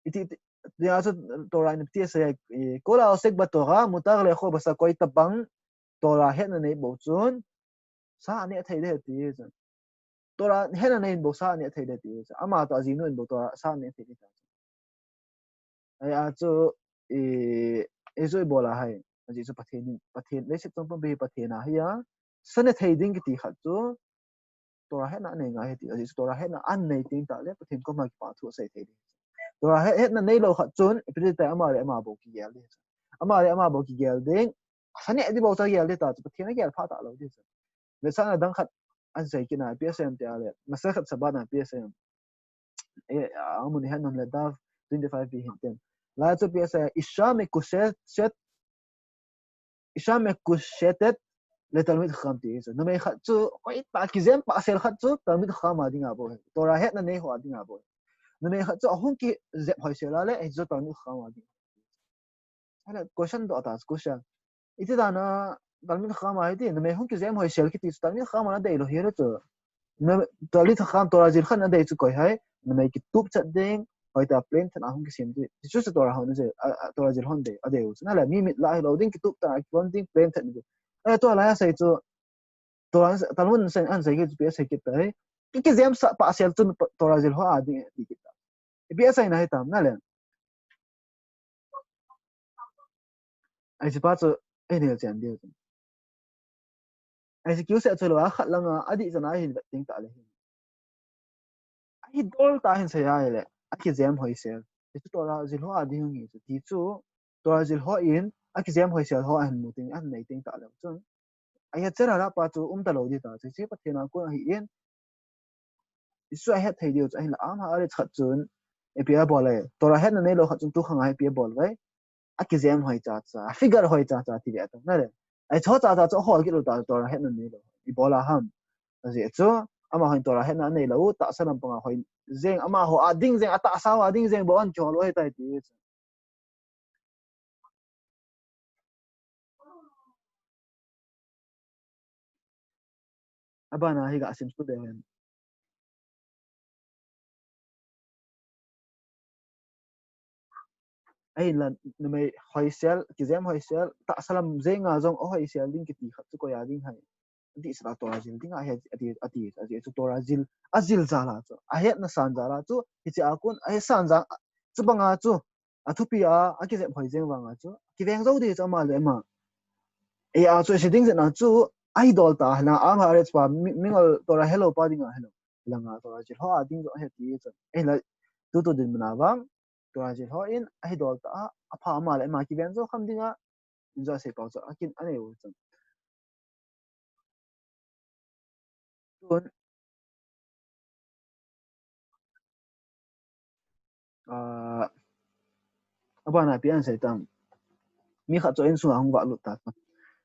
Iti, iti, tia chu Torah in ipi ti asei, eh, כל העוסק בתורה מותר לאכול בשר כל טבען, Torah hetna nei bou chun, sa aneh thei ding ahi ti chu. Torah hetna nei in bou sa aneh thei ding ahi ti chu. Ama toh ajinu in bou Torah sa aneh thei ding ahi ti chu. Ahi a chu, i, i chu ibola ham. Ajeh chu Pathen in, Pathen, leiset chung pumpi hi Pathen a ahi a. Sa neh thei ding kiti khat chu, Torah hetna anei ngai ahi ti. Ajeh chu Torah hetna anei teng tah le, Pathen koma kipa thu asei thei ding. Torah het, hetna nei lou khat chun, ipi ti tai ama le ama bou kigel ding. Ama le ama bou kigel ding. Sa neh di bou chu agel ding ta chu, Pathen agel pha talou ding chu. Vetsahna dang khat asei kit na, ipi asei em tia le, Masechet Shabbat na ipi asei em. Eh, amun hi nom le daf twenty-five pi hin tin. Lai chu ipi asei, אישה מקושטת, אישה מקושטת לתלמיד חכם ti chu. Numei khat chu, hoitah kijem pahsel khat chu, Talmid Chacham a dinga bou ahi. Torah hetna nei ho a dinga bou ahi. Numei khat chu, ahung kijem hoisel a le, hichu Talmid Chacham a dinga. Ahile, question doh ta, question. Iti dan a, Talmid Chacham a hiti, numei hung kijem hoisel kiti chu, Talmid Chacham a nadei lou hi le chu. Na, Talmid Chacham Torah jil khat nadei chu koi ham, numei kitup chet ding, hoitah plain chet a hung kisem ding. Chu chu Torah hon dei, a, a, Torah jil hon dei, adei u chu. Ahile, mi mit lah hilou ding, kitup chet a kivon ding, plain chet ding. Eh, tua lai asei chu, Torah, Talmud in asei, asei kit, ipi asei kit tai. Ki, kijem sa pahsel chun Torah jil ho a ding, ti kit tai. Ipi asei na hitam, na le. Ahi chu pa chu, ei nel chen diu chu. Ahi chu kiu se chu lou a khat lang a, adih chan a hin vet ding tah le hin. Ahi dol ta hin sei a le, akijem hoisel. Ti chu Torah jil ho a ding hi chu. Ti chu, Torah jil ho in, akijem hoisel ho ahin mu ding, ahin nei ding tah le chun. Ahi a cherara pa chu um talou di ta chu, hiche Pathen a kon ahi in, Israel het thei diu chu, ahinla עם הארץ khat chun, ipi abol le, Torah hetna neilou khat chun tu khang a ipi abol le, akijem hoi cha cha, figure hoi cha cha ti ve ta na le. Ahi cho cha cha chu hol kit lou ta, Torah hetna neilou. Ipi bol a ham. Ajeh chu, amahon Torah hetna neilou, tahsa lampang a hoi jeng, amaho a ding jeng, atahsa a ding jeng bou a kihol u ahitai ti. Abana hi ga sim suh deu hen. Ahinla, numei hoisel, kijem hoisel, tahsa lam jenga jong ahoisel ding kiti khat chu koi a ding ham. Adih sela Torah jil ding ahi, ati, ati, ati chu Torah jil, ajil jal a chu, ahetna san jal a chu, hiche a kon, ahet san jal, chubang a chu, athupi a, akijep hoi jeng vang a chu, kiveng jou ding chu ama le ama. Eia chu, isi ding jeh a chu, ahi dol ta, na, am haaretz pa, mi, mingol Torah helou pa ding a helou. Langa Torah jil ho a ding jong ahi ti chu. Ahinla, tutu dinmun a vang, Torah jil ho in, ahi dol ta a, apha ama le ama kiveng jou kham ding a, injo sei pau chu, akin, anei u chu. Tun, ah, abana ipi asei tam. Mi khat chu insung a hung vah lut ta.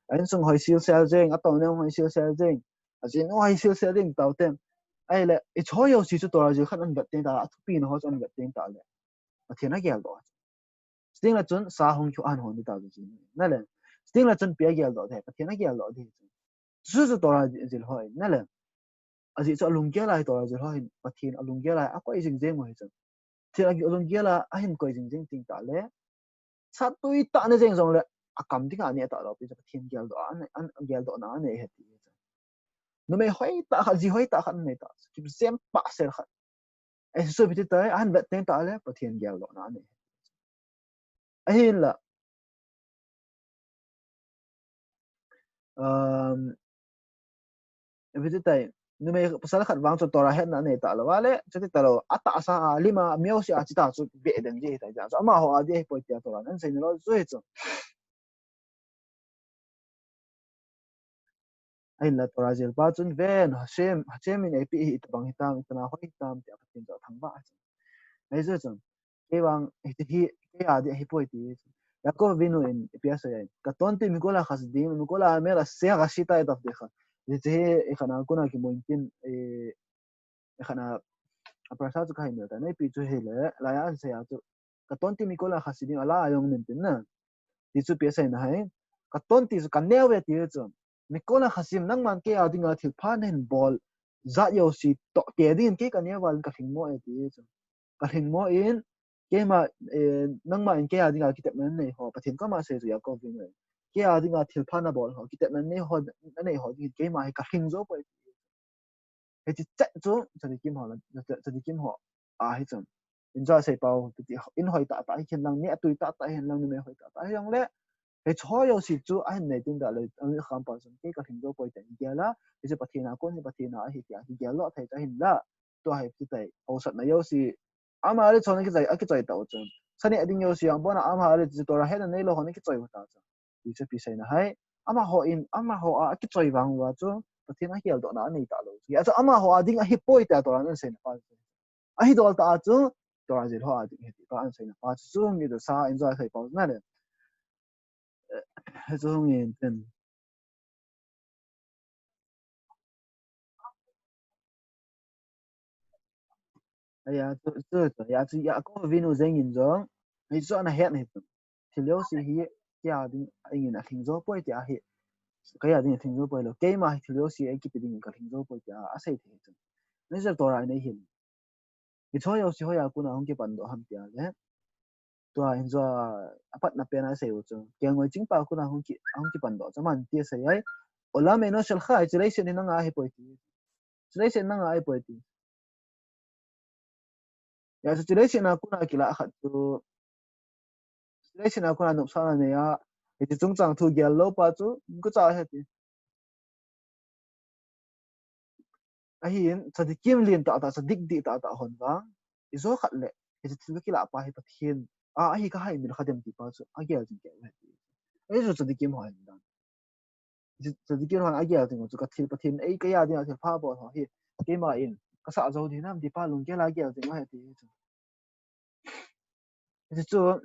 A insung hoi silsel jeng, atouna hoi silsel jeng. Ajinu hoi silsel jeng tau tem. Ahile, i cho jouse chu Torah jil khat ahin vet teng ta, athupi na ho chu ahin vet teng ta le. Pathen ageldoh. Chuteng le chun sa hung chu ahin hon ding ta chu. Na le. Chuteng le chun ipi ageldoh ding, Pathen ageldoh ding. Chu chu Torah jil hoi, na le. Ajeh chu alunggel a hi Torah jil ho hin, Pathen alunggel a akoi jing jeng u hi chu. Pathen alunggel a ahin koi jing jeng teng ta le. Sa tui tah na jeng jong le, akam ding a ne ta lou pi chu Pathen geldoh a, an, an geldoh na anei ahi ti. Numei hoi tah khat, ji hoi tah khat anei ta. Kijem pah sel khat. Ei, Jesu ipi ti tai, ahin vet teng ta le, Pathen geldoh na anei. Ahinla. Um, ipi ti tai, numei pasal khat vang chu Torah hetna anei ta lou a le, chuti ta lou, atahsa a, lim a, mi jouse a, chuti ta chu ve ding ji tai ja. Chu amaho a ding ahi poi tia Torah in asei na lou chu hi chu. Ahinla Torah jil pa chun ven, Hashem, Hashem in eipeh hi itobang hitam, itobang hoi hitam, tia Pathen chu athangvah a chu. Ahi chu chun, kei vang, hiti hi, kei a ding ahi poi ti. Yaakov Avinu in ipi asei ai. Katonti mikol hachassidim, mikol hamel aseh hachassit et avdecha. Hiche hi, ikhat a kona kimu intin, eh, ikhat a, a parasha chu kahin neo tai, na ipi chu hile, lai a asei a chu. Katonti mikol hachassidim, ala a jong min tin na. Ti chu ipi asei na ham. Katonti chu kaneo ve ti chu. Mikol hachassidim, nangman kei a dinga thilpha nahin bol jat jouse toh te dingin kei kaneo val in kalhingmo e ti chu. Kalhingmo in, keima, eh, nangma in kei a dinga kitepna nanei ho, Pathen koma asei chu Yaakov Avinu in. Kei a dinga thilpha nabol ho, kitepna nanei ho, nanei ho dingin keima hi kalhing jou poi. Hiche chet chu, tzadikim ho la, tzadikim ho a hi chun. Injo sei pau, ti, in hoi tah tah hi khen lang, neh tui tah tah hi lang, numei hoi tah tah hi lang le. Hiche ho jouse chu, ahin nei teng ta le, ahin kham pau chun, kei kalhing jou poi tia kigel a, hiche Pathen a kon hi Pathen a ahi tia kigel lou thei ta ahinla. Tua hi ti tai, hausatna jouse. Ama le chon akichoi, akichoi tau chun. Sa neh ding jouse, abona ama le chu Torah hetna neilou hon akichoi u ta chun. Ti chu ipi asei na ham. Amaho in, amaho a, akichoi vang uva chu, Pathen ageldohna anei ta lou. Hijeh chun amaho a ding ahi poi tia Torah in asei na pa chu. Ahi dol ta a chu, Torah jil ho a ding ahi ti pa asei na pa chu, chu mi chu sa injo sei pau na le. Eh, chu hung in tin. Ahi a, chu, chu, chu, ahi a, chu, Yaakov Avinu jeng in jong, hichu ana het ahi chu. Thil jouse hi, kei a ding, ahin alhing jou poi tia hi. Kei a ding alhing jou poi lou. Keima hi thil jouse hi, kipe ding kalhing jou poi tia, asei thei chu. Hichu Torah in ahin. Hiche ho jouse hoiya kona hung kipan doh ham tia le. Tua hin chu apatna pen a asei u chu. Kelngoi chingpa kona hung ki, hung kipan doh chu. Aman ti asei ai. Olam eino shelcha, hiche leiset hi nanga ahi poi ti. Hiche leiset nanga ahi poi ti. Hijeh chun hiche leiset a kona kilah khat chu. Hiche leiset a kona nopsahna nei a. Hiche chungchang thu gel lou pa chu. Gucha ahi ti. Ahin, tzadikim len tah tah, tzadik dih tah tah hon vang, ijo khat le, hiche thil kakilah pa hi Pathen a, ahi kahai min kha dem ti pa chu, agel jing kei u ahi. Ahi chu tzadikim ho hin dan. Hiche tzadikim hon agel jing u chu, ka thil Pathen, ei, kei a dinga thilpha bol ho hi, keima in, kasah jou ding ham ti pa lunggel a gel jing u ahi ti chu. Hichu,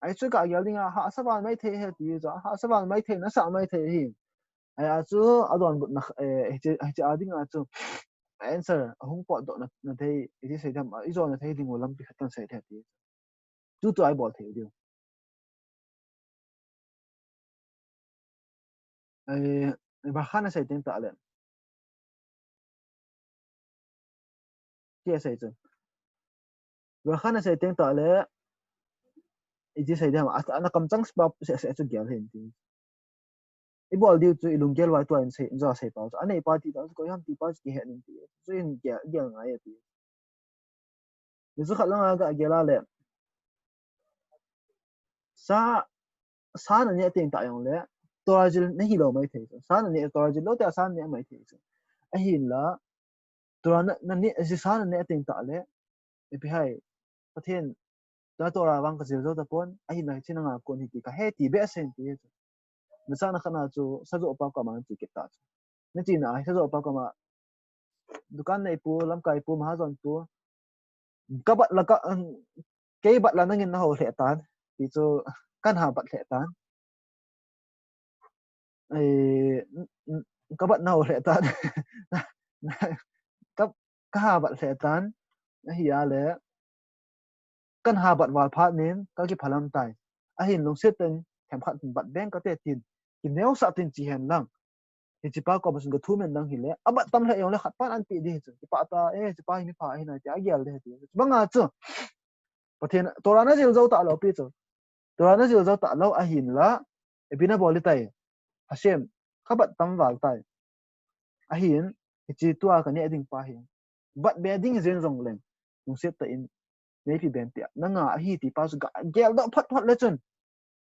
ahi chu kagel dinga, hahsa val maithei ahi ti chu, hahsa val maithei, nasah maithei ahi. Ahi a chu, adonbutna, eh, hiche, hiche a dinga chu, answer, ahung potdoh na, na thei, iti sei dem, ijona thei ding u lampi khat kan sei thei ti. Tutua ibol thei diu. Eh, Bakhan asei teng tah le. Ti asei chu. Bakhan asei teng tah le. Iti sei dem, a, ana kamchang spa se, se chu gel hen ti. Ibol diu chu ilunggel vai tua in sei, in jo sei pau chu. Anei pa ti ta chu koi ham ti pa chu kihe nin ti. Chu in gel, gel ngai ti. Ni chu khat langa kagel a le. Sa, sa naneh teng tah jong le. Torah jil nahi lou maithei chu. Sa naneh, Torah jil lou te sa naneh maithei chu. Ahinla. Torah na, naneh, ji sa naneh teng tah le. Ipi ham. Pathen. Tua Torah vang kajil jou tapon. Ahinla hiche nanga kon hi ti kahe ti behseh in ti chu. Nachana khat na chu, sajoh pa koma nache kit ta chu. Nachena hi sajoh pa koma, dukan neipu, lamkaipu, mahajonpu, kabat la ka, um, kei bat la nangin nahou lheh tan, ti chu, kana bat lheh tan. Eh, n-, n-, kabat nahou lheh tan. Ka, kaha bat lheh tan. Ahi a le, kana bat val phat nin, kakiphalam tai. Ahin lungset in, themkhat bat beng kate tin. Kineosah tin che hen lang. Hiche pa koma chun kathumin lang hile. Abat tam lheh jongle khat pan anpe ding hi chu. Kipah ta, eh, hiche pa hi mipha ahi nai ti agel ding hi ti. Banga chu. Pathen, Torah najil jou talou pi chu. Torah najil jou talou ahinla. Ipi nabol ding tai. Hashem, kabat tam val tai. Ahin, hiche tua kaneh ding pa hi. Bat be ding jen jongleng. Lungset tah in, neipe ben tia. Nanga ahi ti pa chu kageldoh phat phat le chun.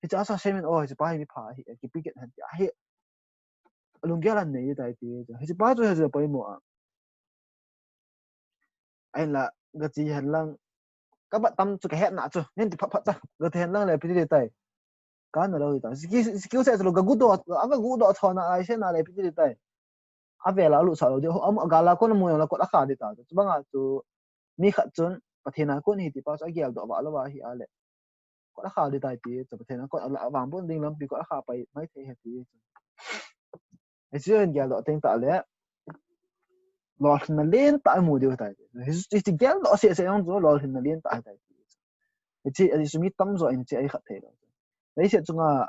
Hiche a Hashem in, oh, hiche pa hi mipha ahi, kipe kit hen tia. Ahi, lunggel anei tai ti. Hiche pa chu hiche poimo a. Ahinla, kache hen lang. Kabat tam chu kahet na chu. Nen ti phat phat ta. Kache hen lang le ipi ti ding tai. Kana lou ta. Skill, skill set lo kagudoh, kagudoh thona ai se na le ipi ti ding tai. Avela alutsah lou ding. Am, agala kon amu la kot akha ding ta. Chubanga chu mi khat chun Pathen a kon hi ti pa chu ageldoh vah lou ahi a le. Kot akha ding tai ti chu Pathen a kon ala vang pon ding lampi kot akha pai maithei ahi ti chu. Hiche in geldoh teng tah le. Lolhinna lentah imu diu tai. Hiche, hiche geldoh seh seh jong chu lolhinna lentah ahi tai. Hiche, hiche mi tamjo in hiche akhat thei lou. Leiset chunga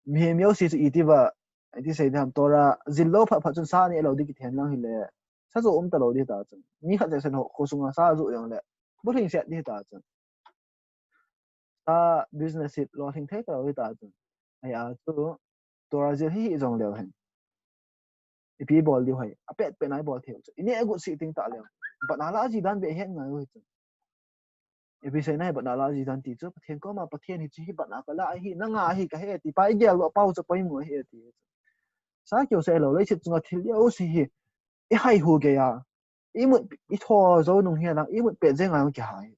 mihem jouse chu iti va, iti sei ding ham Torah jil lou phat phat chun sa neh lou ding kiti hen lang hile. Sajoh um talou ding ta chun. Mi khat seh seh ho, kho sunga sa joh jongle. Bulhingset ding ta chun. Sa business hi lolhing thei talou ding ta chun. Ahi a chu Torah jil hi hi jongleu hen. Ipi bol diu ham. Apet pet na ibol thei u chu. Ineh agut sih teng tah leu. Batna la ji dan be het ngai u hi chu. Ipi sei na hi batna la ji dan ti chu. Pathen koma Pathen hiche hi batna kala ahi. Nanga ahi kahe ti pa igeldoh pau chu poimo ahi ti. Sa keu sei lou leiset chunga thil jouse hi. Ihai hu gei a. Imut, itho jou nung hi lang, imut pet jeng a jong kihai.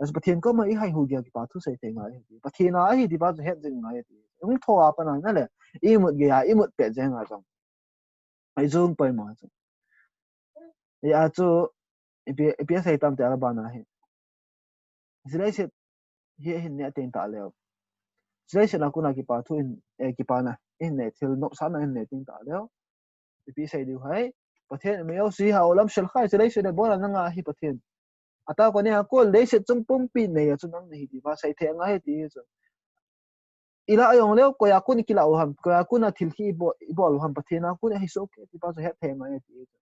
As Pathen koma ihai hu gei a kipa thu sei thei ngai. Pathen a ahi ti pa chu het jeng ngai. Hung tho a pat na le, imut gei a, imut pet jeng a jong. Ahi jong poimo chu. Ahi a chu, ipi, ipi asei tam ti a la bana hi. Hiche leiset hi hin neh teng tah leu. Hiche leiset a kona kipa thu in, eh, kipana, hin neh thil nopsahna hin neh teng tah leu. Ipi sei diu ham. Pathen in mi jouse hi haolam sel khai, hiche leiset a bol a nanga ahi Pathen. Atah kone a kon leiset chung pumpi nei a chu nang nahi ti pa sei thei ngai ti chu. Ilah jongleu, koi a kon kila u ham, koi a kon a thil hi ibol, ibol u ham, Pathen a kon ahi soh kei ti pa chu het thei ngai ti chu.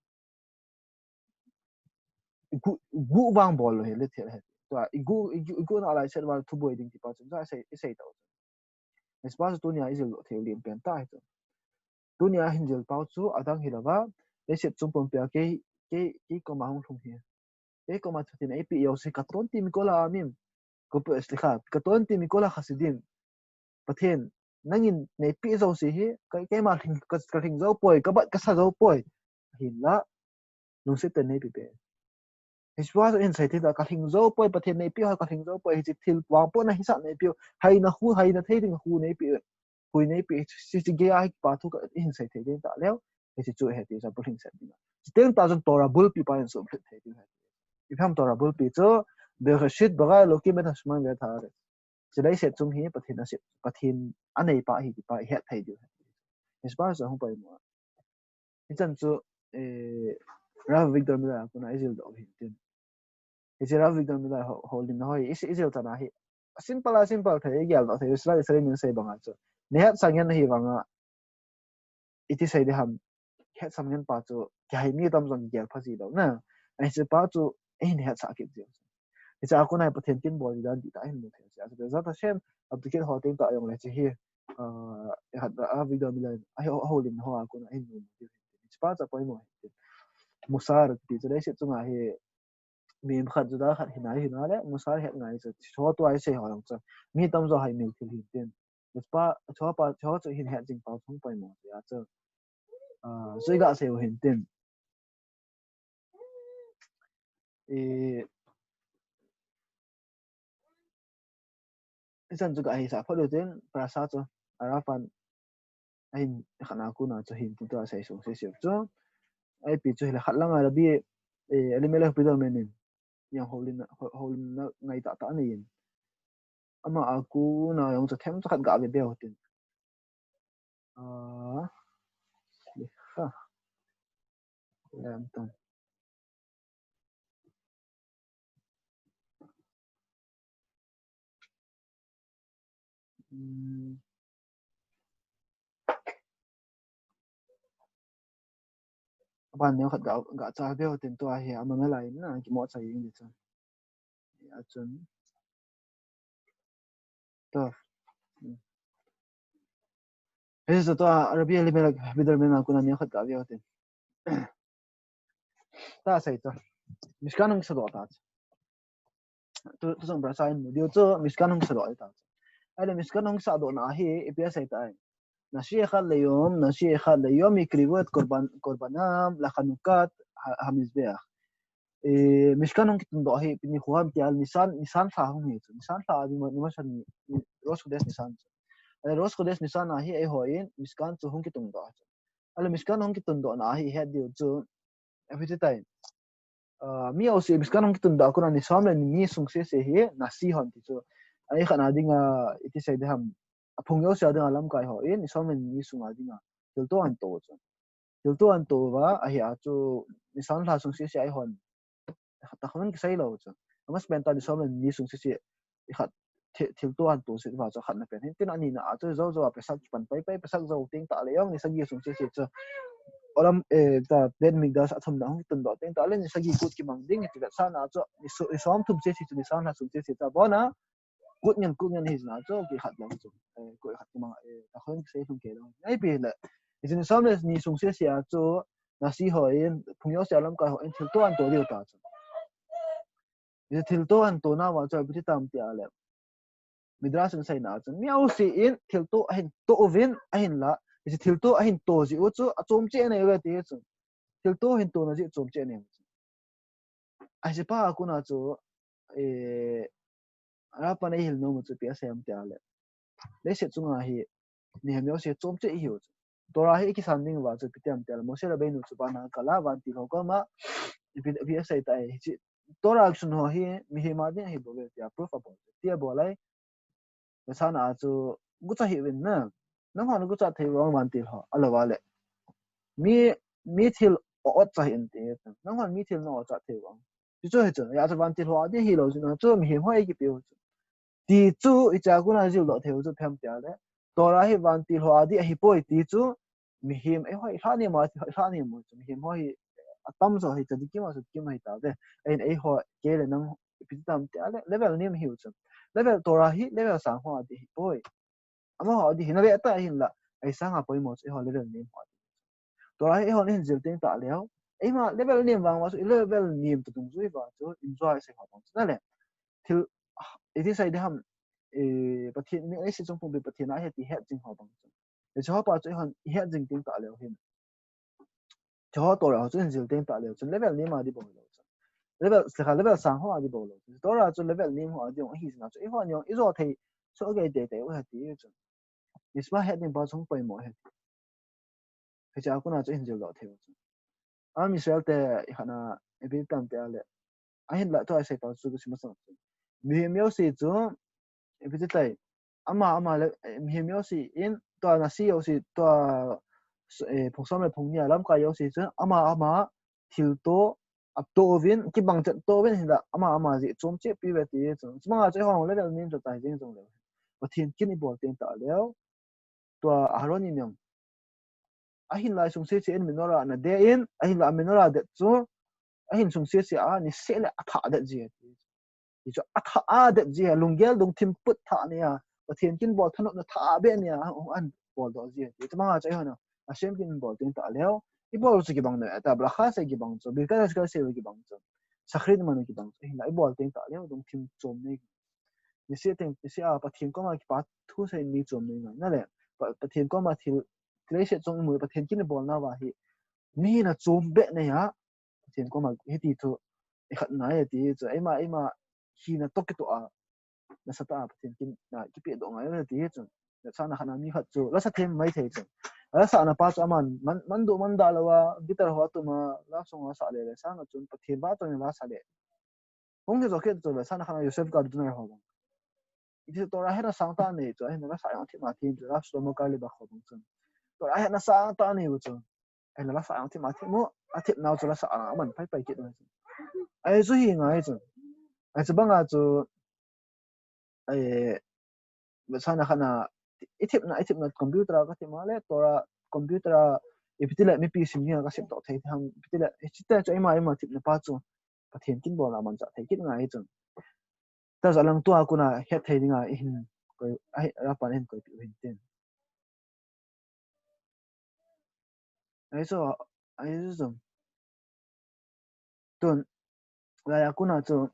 Igu, igu vang bol lou hi le thil hi. Tua, igu, igu, igu na lai set val thuboi ding ti pa chu, ja sei, isei tau. Hiche pa chu tunia ijil lou thei lim pen ta hi chu. Tunia hin jil pau chu, adang hi lou va, leiset chung pumpi a kei, kei, kei koma hung lhung hi. Kei koma thutin eipe jouse katon ti mi kola amin. Ko pe slikha, katon ti mi kola Hasidim. Pathen, nangin neipe jouse hi, kei, keima lhing, ka, kalhing jou poi, kabat kasa jou poi. Hinla, lungset tah in neipe pe. Hiche pa chu hin sei thei ta, kalhing jou poi, Pathen neipe ho kalhing jou poi, hiche thil vang pon a hisah neipe, haina hu, haina thei ding hu neipe, hui neipe, hiche, hiche gei a hi pa thu kahin sei thei ding ta leu, hiche chu hiti sa bulhingset ding. Chuteng tah chun Torah bulpi pa in sumlhut thei ding. Ipi ham Torah bulpi chu, Bereshit bara Elokim et hashemaim ve'et ha'aretz. Hiche leiset chung hi Pathen a se, Pathen a neipa ahi tipa ihet thei diu. Hiche pa chu ahung poimo. Hichan chu, eh, Rav Avigdor Miller a kona ijil doh u hintin. Hiche Rav Avigdor Miller ho, holimna ho hi, ijil, ijil chan a hi. Simple a simple thei, igel doh thei, Israel, Israel min sei banga chu. Nihetsah ngen ahi vanga, iti sei ding ham, hetsah ngen pa chu, kihei mi tam jong kigel pha ji lou na. Hiche pa chu, eihin hetsah kit ji. Hiche a kona hi Pathen kin bol ji dan ti tah ahin mu thei. Hiche a chu, Bezrat Hashem, abdicate ho teng tah jong le hiche hi, ah, Rav Avigdor Miller, ahi, aholimna ho a kona ahin mu thei. Hiche pa chu apoimo. Musar, ti chu leiset chunga hi, mi khat Juda khat hina, hina le, Musar het ngai chu, chu tua isei ho jong chu. Mi tam jo haimil thil hintin. Hiche pa, chu pa, chu chu hin het jing pa hung poimo chu a chu. Ah, chu iga sei u hintin. I, ichan chu ga hisah phot u tin, parasha chu, Arafan, ahin, khatna a kona chu hin tin tua sei sung sese chu. Ipi chu hile khat langa Rabbi, eh, Elimelech Biderman in, jong holimna, ho-, holimna ngai tah tah anei in. Ama a kona jong chu themcha khat ga ve be u tin. Ah, slicha. Lamtan. Hmm. Aban neo khat ga, ga cha ve u tin tua hi ama nalai na kimo cha jing di chu. A chun. Tua. Hmm. Hiche chu tua, Rabbi Elimelech Biderman a kona neo khat ga ve u tin. Ta sei chu. Mishkan hung kisadoh ta chu. Tu, tu jong parasha in mu diu chu, Mishkan hung kisadoh ta chu. Ahile Mishkan hung kisadohna hi, ipi asei tai. Nashi echad leyom, nashi echad leyom, yikrivu et korban, korbanam, lachanukat ha-, hamizbeach. Eh, Mishkan hung kitundoh hi, pi nikho ham tia, Nisan, Nisan lha hung hi chu. Nisan lha a ding ma, ni masa ni, ni, Rosh Chodesh Nisan chu. Eh, Rosh Chodesh Nisan a hi, eihon, Mishkan chu hung kitundoh chu. Ahile Mishkan hung kitundohna hi, het diu chu. Ipi ti tai. Ah, mi jouse Mishkan hung kitundoh a kona ni som le ni sung sese hi, Nasi hon ti chu. Ahi khatna dinga, iti sei ding ham. Aphung jouse a dinga lamkai hon, ni som le ni sunga dinga. Thilto ahin to chu. Thilto ahin to uva, ahi a chu, Nisan lha sung sese eihon. Tah khun kisei lou chu. Amas pen ta ni som le ni sung sese. Ikhat thi-, thilto ahin to sese uva chu khatna pen. Hintin anina a chu jou jou a Pesach kipan pai pai, Pesach jou teng tah le jong ni sagi sung sese chu. Olam, eh, ta Beit Hamikdash athumna hung kitundoh teng tah le ni sagi kut kimang ding ti vetsahna chu ni so-, ni som thum sese chu Nisan lha sung sese chu. Abona, kut ngen, kut ngen hi jeh a chu kikhat lou chu. Eh, kut khat kimang, eh, tah khun kisei lhung kei lou. Ipi le, hiche ni som le ni sung sese a chu, Nasi hon, phung jouse a lamkai hon, thilto ahin to diu ta chu. Hiche thilto ahin tona uva chu, ipi ti tam tia le. Midrash in seina chu, mi jouse in thilto ahin to uvin, ahinla. Hiche thilto ahin to jeh u chu, achom cheh anei uve ti chu. Thilto ahin tona jeh chom cheh anei u chu. Ahi, hiche pa a kona chu, eh, Rav pan eihil nom u chu ipi asei em tia le. Leiset chunga hi, mihem jouse chom cheh ihiu chu. Torah hi ikisan ding uva chu ipi ti em tia le. Moshe Rabbeinu chu vana kala, vantil ho koma, ipi, ipi asei tai, hiche Torah kisun ho hi, mihem a ding ahi bouve tia, proof abol. Tia abol lai. Vetsahna a chu, gucha hih uvin na. Nanghon gucha thei uvin vantil ho, alou va le. Mi, mi thil o-ot cha hih in ti. Nanghon mi thil na-ot cha thei uvin. Chu chu hi chu, hijeh a chu vantil ho a ding hilou chu na chu, mihem ho eikipe u chu. Ti chu, hiche a kona jil doh thei u chu ipi ham tia le. Torah hi vantil ho a ding ahipoi ti chu, mihem, eiho, ilha nem a, ilha nem u chu, mihem ho hi, atam jo hi, tzadikim a, tzadikim ahi tauve. Ahin eiho, kei le nang, ipi ti tam tia le, level nem ihiu chu. Level Torah hi, level sang ho a ding ahipoi. Amaho a ding hina ve ta ahinla, ahi sanga poimo chu, eiho level nem ho a ding. Torah hi, eiho nahin jil teng tah leu. Eima level nem vang uva chu, i level nem toh dungjui uva chu, enjoy sei ho bang chu na le. Thil, iti sei ding ham, eh, Pathen, mi, leiset chung pumpi Pathen a ahi ti het jing ho bang chu. Hiche ho pa chu eihon ihet jing teng tah leu hin. Hiche ho Torah ho chu hin jil teng tah leu chun level nem a ding bou lou chun. Level, slicha, level sang ho a ding bou lou chun. Torah chu level nem ho a ding ahi jeh a chu eihon jong ijo thei, so gei tei tei u ahi ti chun. Mitzvah het ding pa chu hung poimo ahi. Hiche a kona chu hin jil doh thei u chun. Am Israel te ikhatna, ipi ti tam tia le. Ahinla tua isei pa chu kasei masang chu, mihem jouse chu, ipi ti tai, ama ama le, eh, mihem jouse in, tua nasi jouse, tua, eh, phung som le phung ni a lamkai jouse chu ama ama thilto, apto uvin, kibang chet to uvin, hinla ama ama jeh chom cheh pi uve ti chu. Chumanga chu eihon level nin chu tai jeng jong le, Pathen kin ibol teng tah leh, tua Aharon in jong, ahinla sungse se in menorah ana de in, ahinla menorah det chu, ahin sungse se a, niseh le athah det ji ati. Hichu athah a det ji a, lunggel dung thim put thah nia, Pathen kin bol thanopna thah beh nia, ahin bol doh ji ati. Chumanga chu eihon a, Hashem kin bol teng tah leh, ibol chu kibang na, ta bracha sei kibang chu, birkat haskel sei kibang chu, shachrit man kibang chu, hinla ibol teng tah leh, dung thim chom nei. Niseh teng, niseh a, Pathen koma kipa thu sei ni chom nei ngai. Na le, Pa-, Pathen koma thil, thil sei chom mu, Pathen kin bol nauva hi, mi na chom beh nei a, Pathen koma hiti thu, ikhat ngai ati chu, eima, eima, hina toh kitoh a, nasatah a Pathen kin, na kipe doh ngai ati chu. Lasahna khat na mi khat chu, lasa them mai thei chu. Lasahna pa chu aman, man, man doh man da lou a, guitar ho tum a, love song ho sa le le, sang a chun Pathen vahchoi na lasa le. Hung hi jo kit chu, lasahna khat na Yosef Karlitzer ho bang. Iti Torah hetna sangtah nei chu, ahin lasa jong thim a thim chu, Rav Shlomo Carlebach ho bang chun. Torah hetna sangtah nei u chu. Ahin lasa jong thim a thim u, athim nau chu lasa a, aman pai pai kit u chu. Ahi chu hi ngai chu. Ahi chu banga chu, eh, lasahna khat na, ithimna, ithimna computer a kathim a le, Torah computer a, ipi ti le mipi sim dinga kasim toh thei ham, ipi ti le, ichi te chu eima, eima thimna pa chu, Pathen kin bolna manchah thei kit ngai chu. Tua chu alang tua kona het thei dinga, ihin koi, ahi, Rav pan ihin koipeh u hin tin. Ahi chu, ahi chu. Tun, lai a kona chu,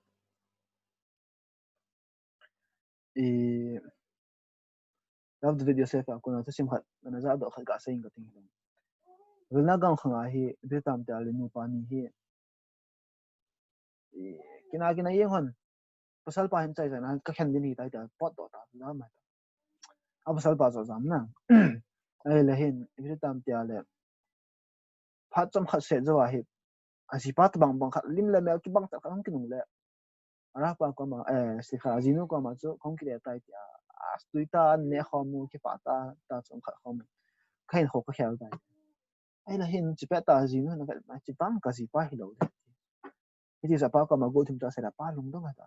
i, Rav David Yosef a kona thusim khat, ana ja doh khat kasei inge kati. Vilna gaon khang a hi, ipi ti tam tia le nupa ni hi, i, kina, kina jeng hon, pasal pa hin chai chai na, kakhen ding ahi tai tia, potdoh ta, la mai ta. A pasal pa chu jam na. Ahile hin, ipi ti tam tia le, phat chomkhat seh jou a hi, ajipa tabang bang khat, lim le mel kibang chet khat hung kinung le, Rav pa koma, eh, slikha, ajinu koma chu, kahung kile tai tia, a, tui ta, an ne khom u, kipah ta, ta chomkhat khom u. Kahin kho kakhel tai. Ahile hin, chipet ta ajinu, na vet, chipang kajipa hilou le. Hiti chu apa koma go thim ta sela, apa lungdong a ta.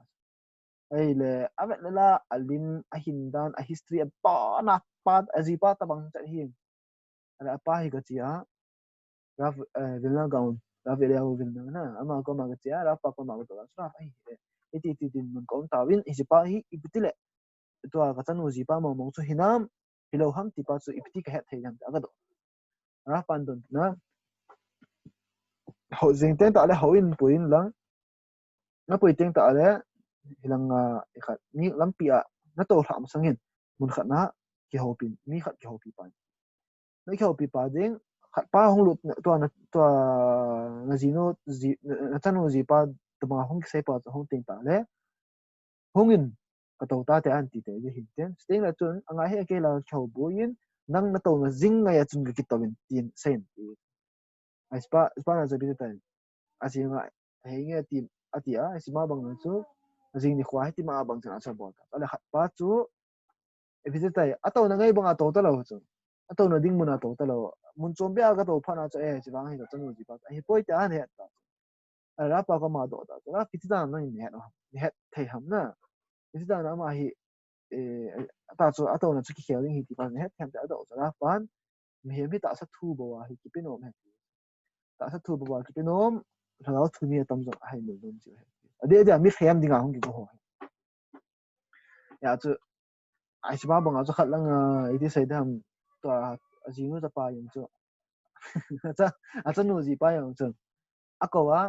Ahile, avet le la, alim, ahin dan, a history, apa na, pa, ajipa tabang chet hi. Ahile, apa hi kachi a, Rav, eh, Vilna Gaon, Rav Eliyahu Vilna na, ama koma kachi a, Rav pa koma kadoh a, Rav, ahi, eh, iti, iti, tin mun kaum tauvin, hiche pa hi, ipi ti le, tua kachanu jipa mong mong chu hinam, hilou ham ti pa chu, ipi ti kahet thei ham ti a kadoh. Rav pan don na, hou jing teng tah le hou in pui in lang, na pui teng tah le, hilang a, ikhat, mi lampi a, na tou lhah masang hin, mun khat na, kihoupi, mi khat kihoupi pa. Na kihoupi pa ding, khat pa hung lut, tua na, tua na jinu, ji, na, na chanu jipa, tuma hung kisei pa chu hung teng tah le, hung in, katou ta te an ti te, ji hin ten. Sting la chun, anga hi akei la kihou bui in, nang na touna jing ngai a chun ka kitou in, tin, sen, ti. Ai spa, spa na jabi te tai. Asi nga, hei nge ti, ati a, asi ma bang na chu, ajing ni khua hiti ma bang chan a cha bol ta. Ale khat pa chu, ipi ti tai, atouna ngai bang a tou ta lou chu. Atouna ding mun a tou ta lou. Mun chom beh a katou phat na chu, eh, chivang hi kachanu jipa. Ahipoi ti a nahet ta. Rav pa koma doh ta chu. Rav, ipi ti dan a nang nahet u ham. Nahet thei ham na. Ipi ti dan a ama hi, eh, ta chu atouna chu kikhel ding ahi ti pa nahet thei ham ti a doh chu. Rav pan, mihem hi tahsa thu bou a hi kipe nom ahi. Tahsa thu bou a kipe nom, lhagao thu ni atam jong ahi lou lou chu ahi. Adeh adeh a mi lhem ding a hung kigo ho ahi. Hia chu, ai sima bang a chu khat lang a, iti sei dam, tua, ajinu chapa jong chu. Acha, achanu jipa jong chu. Akou a,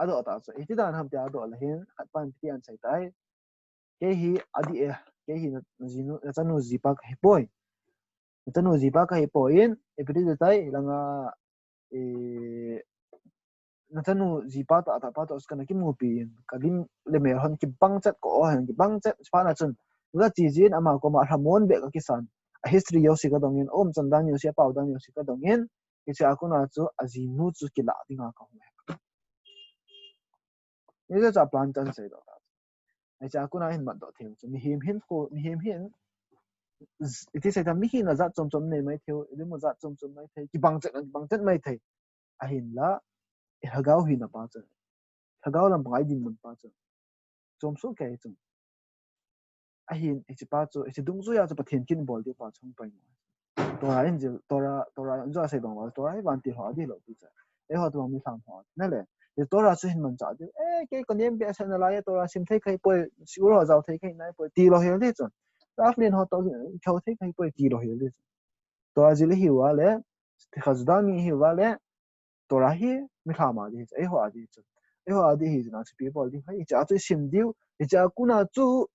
adoh ta chu. Iti dan ham tia adoh le hin, khat pan ipi ti ahin sei tai. Kei hi adih e, kei hi na, na jinu, na chanu jipa kahi poi. Na chanu jipa kahi poi in, ipi ti tai, langa, eh, na chanu jipa tah tah pa toh kana kimupi in, ka lim le mel hon kibang chet ko, hon kibang chet, pa na chun, ka chi jin ama koma lhamon beh ka kisan. A history jouse ka dong in, umchan dan jouse, apao dan jouse ka dong in, hiche a kona chu, ajinu chu kila dinga ka hung e. Hiche chu plan chan seidoh ta. Hiche a kona hin matdoh thei chu. Mihem hin khu, mihem hin, iti seita, mi hina jat chom chom nei mai thei, idimu jat chom chom mai thei, kibang chet, kibang chet mai thei. Ahinla, ilhagao hina pa chu. Lhagao lampang a idinmun pa chu. Chom soh kei chu. Ahin, hiche pa chu, hiche dungjuia chu Pathen kin bol diu pa chu hung pai. Torah in jil, Torah, Torah in jil sei bang uva, Torah hi vantil ho a ding lou pi chu. Eiho tobang mi lham ho. Nale, hiche Torah chu hin manchah diu. Eh, kei kanem behseh nalai, Torah sim thei kahipoi, shiur ho jao thei kahi naipoi, tilou hel ding chu. Rav lien ho toh, kihou thei kahipoi, tilou hel ding chu. Torah jil ihiuva le, tikha Juda mi ihiuva le, Torah hi mi lham a ding chu, eiho a ding chu. Eiho a ding hi chu, na chu ipi bol ding, hiche a chu isim diu, hiche a kona chu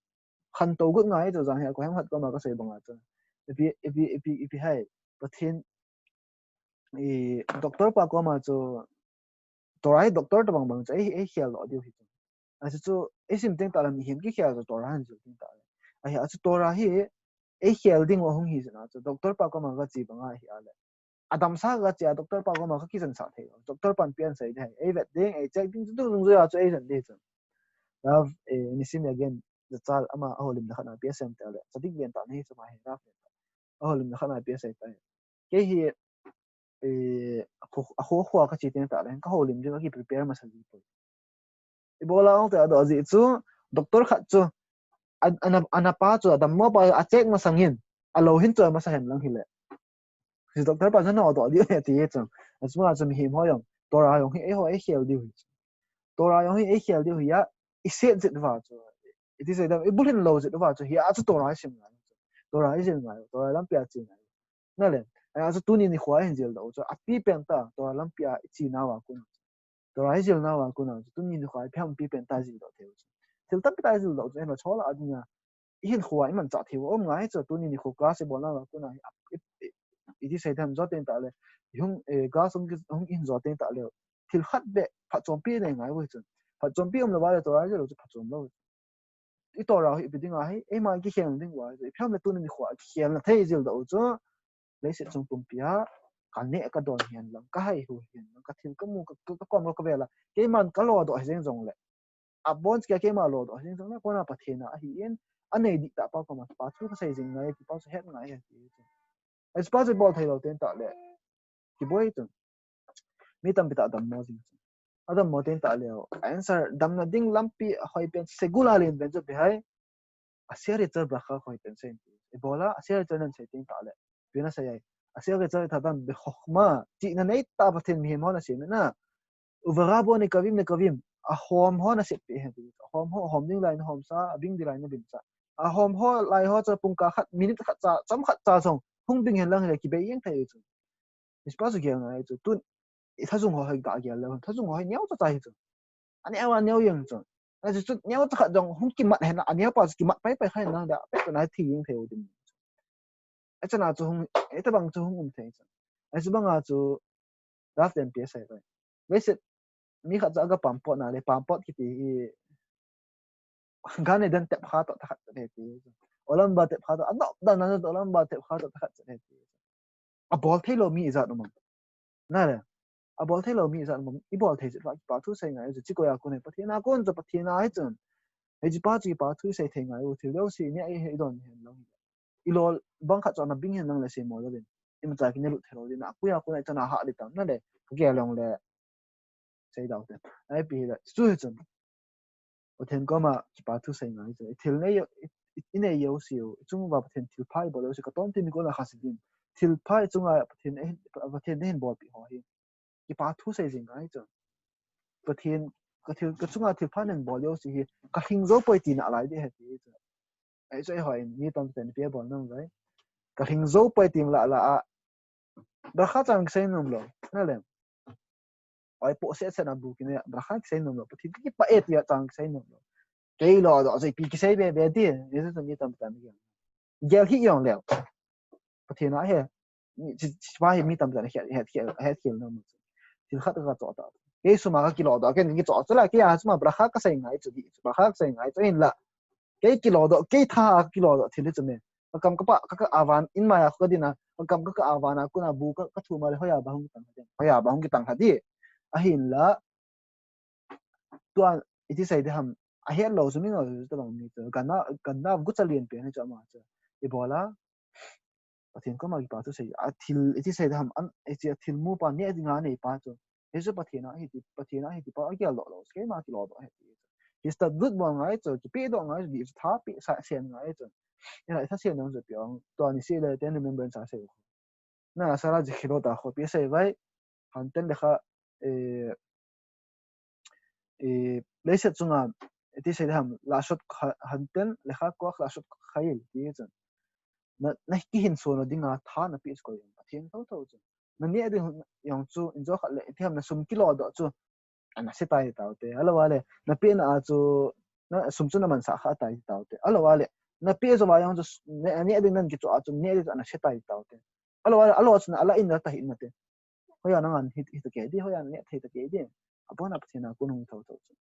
khantou got ngai chu, jan hi a koi ham khat koma kasei banga chu. Ipi, ipi, ipi, ipi hai, Pathen, i, doctor pa koma chu, Torah hi doctor tobang bang chu, ei, eiheldoh diu hi chu. Achu chu, eisim teng tah le mihem kikhel chu Torah hin jil teng tah le. Ahi, achu Torah hi, eikhel ding u ahung hi chu na chu, doctor pa koma kache banga hi a le. Adamsa kache a, doctor pa koma kakichansah thei. Doctor pan ipi asei ding, eivet ding, eicheck ding, chu dungjuia chu eivet ding chu. Rav, eh, Nissim Yagen, jachal ama a houlimna khat na ipi asei em tile, tzadik ven tah nahi chu ama hi, Rav ven tah. A houlimna khat na ipi asei tai. Kei hi, eh, akho, akho, akho a kache teng tah le, kahoulim ding, kakiprepare masa ji poi. Ibola ong te adoh ji chu, doctor khat chu, a, ana, ana pa chu, adammo pa, acheck masangin, alou hin choi masa hen lang hile. Hiche doctor pa chu nodoh diu ahi ti chu. Achunga chu mihem ho jong, Torah jong hi eiho eikhel diu hi chu. Torah jong hi eikhel diu hi a, iset jit uva chu. Iti sei dem, ibulhin lou jit uva chu, hia chu Torah isim ngai. Torah ijil ngai, Torah lampi a che ngai. Nale, achu tuni nikho a hin jildoh chu, api pen tah, Torah lampi a iche nauva kona. Torah ijil nauva kona chu, tuni nikho a ipi ham ipi pen tah jildoh thei u chu. Thil tampi tah jildoh chu, eima chol a dinga. Ihinkhoa imanchah thei u um ngai chu, tuni nikho class ibol nauva kona hi, ap, ip, ip, iti sei dem, jot teng tah le. Hung, eh, class hung, hung hin jot teng tah le. Thil khat beh, phatchompi nei ngai u hi chu. Phatchompi umlou va le Torah jil lou chu phatchom lou. I Torah hi ipi dinga hi, eima kikhel ding uva, ipi ham le tuni nikho a kikhelna thei jildoh u chu, leiset chung pumpia, kaneh kadon hihen lang, kahaihu hihen lang, kathil kamu, ka, ka, kakom kavel a, keiman kalodoh hi jeng jongle. Abon kia keima lodoh hi jeng jongle, kona Pathen a ahin, anei dihtah pa koma, pa thu kasei jing ngai, pa chu het ngai ahi. Hiche pa chu bol thei lou teng tah le. Kiboi chu. Mi tampi tah dammo jing chu. Adammo teng tah leu. Answer damna ding lampi ahoi pen segula len pen chu ipi ham. Asher yetzer bracha ahoi pen sei. Ibola asher yetzer nasei teng tah le. Ipi nasei ai. Asher yetzer tatan bechokma. Chihna neitah Pathen mihem ho nasem na. Uberabo nekavim nekavim. Ahom ho nasem pi hen. Ahom ho, ahom ding lai nahomsa, abing ding lai nabingsa. Ahom ho lai ho chu pungkah khat, minute khat cha, chomkhat cha jong hung bing hen lang le kibei jeng thei chu. Hiche pa chu gel ngai chu. Tun, i thajung ho hi gagel leu. Thajung ho hi neocha cha hi chu. Aneo, aneo jeng chu. Achu chu neocha khat jong hung kimat hen, aneo pa chu kimat pai pai kha hen lang da. Pet na thi jeng thei u tin. Achana chu hung, itobang chu hung um thei chu. Achu banga chu, Rav ten ipi asei tai. Leiset, mi khat chu aga pampot na le, pampot kiti hi, Gan Eden tep kha toh thakhat chet ahi ti. Olam Haba tep kha toh, anop dan na Olam Haba tep kha toh thakhat chet ahi ti. Abol thei lou mi ijat um am. Nale. Abol thei lou mi ijat um am. Ibol thei chet uva kipa thu sei ngai u chu. Chukoi a kon hi Pathen a kon chu, Pathen a hi chun. Hiche pa chu kipa thu sei thei ngai u. Thil jouse ni a i he i don hen lang. Ilol bang khat chu ana bing hen lang le sei mo lou din. Imacha kine lut thei lou din. Akoi a kon hi chun ahah di tam nale. Kagel long le. Sei dau te. Ai pi le. Chu hi chun. Pathen koma kipa thu sei ngai chu. I thil nei, i, i, i nei jouse u. I chung uva Pathen thilpha ibol jouse u. Katom tin kona Hasidim. Thilpha i chunga Pathen, Pathen nei hin bolpi ho hi. Kipa thu sei jing ngai chu. Pathen, ka thil, ka chunga thilpha nei bol jouse hi. Ka hing jou poi tina lai di ahi ti chu. Ahi chu eiho in, mi tamtah in ipi abol nang jai. Ka hing jou poi ti la la a. Bracha chang kisei nom lou. Nale. Oi po se se na bu kine, bracha kisei nom lou. Pathen kipah e tia chang kisei nom lou. Kei lodoh chu ipi kisei be be ti. Jesu mi tamtah in. Gel hi jong leu. Pathen a he. Chi, chi pa hi mi tamtah in het, het, het, het khel nom. Thil khat ka cho ta. Kei suma ka kilodoh, kei kicho chu la, kei a suma bracha kasei ngai chu di. Bracha kasei ngai chu hinla. Kei kilodoh, kei tha a kilodoh thil hi chu me. Ka kam ka pah, ka, ka avan, in maya ka din a, ka kam ka, ka avan a, kona bu ka, ka thum a le, hoiya ba hung kitang ha di. Hoiya ba hung kitang ha di. Ahinla, tua, iti sei ding ham, ahet lou chu mi ngol chu tabang mi chu. Gandhar, Gandhar gucha lienpen hi chu ama chu. Ibola, Pathen koma kipa thusei, athil, iti sei ding ham, an, iti athil mu pa, neh dinga nei pa chu. Hichu Pathen a ahi ti, Pathen a ahi ti pa, agel doh lou, keima kilo doh ahi ti. Hi statute bol ngai chu, kipe doh ngai chu, di chu tha pe, sa, sen ngai chu. Ila itha sen dang chu piang, tua ni sei le, ten remembrance a sei. Na, sara ji khilo ta kho, pi sei vai, han ten le kha, eh, eh, leiset chunga, iti sei ding ham, la sot kha, han ten, le kha ko la sot kha il, ti chu. Na, na kihin so na dinga tha na pe chu koi, Pathen tho tho chu. Na neh ding jong chu, in jo khat le, iti ham na sum kilo doh chu. Ana se tai tau te. Alo vale, na pe na a chu, na sum chu na man sa kha tai tau te. Alo vale, na pe jo va jong chu, na neh ding nan kichu a chu, neh ding chu ana se tai tau te. Alo vale, alo chu na ala in na ta hi na te. Hoiya nang an hit, hit ta kei di, hoiya neh thei ta kei di. Abona Pathen a kon hung tho tho chu.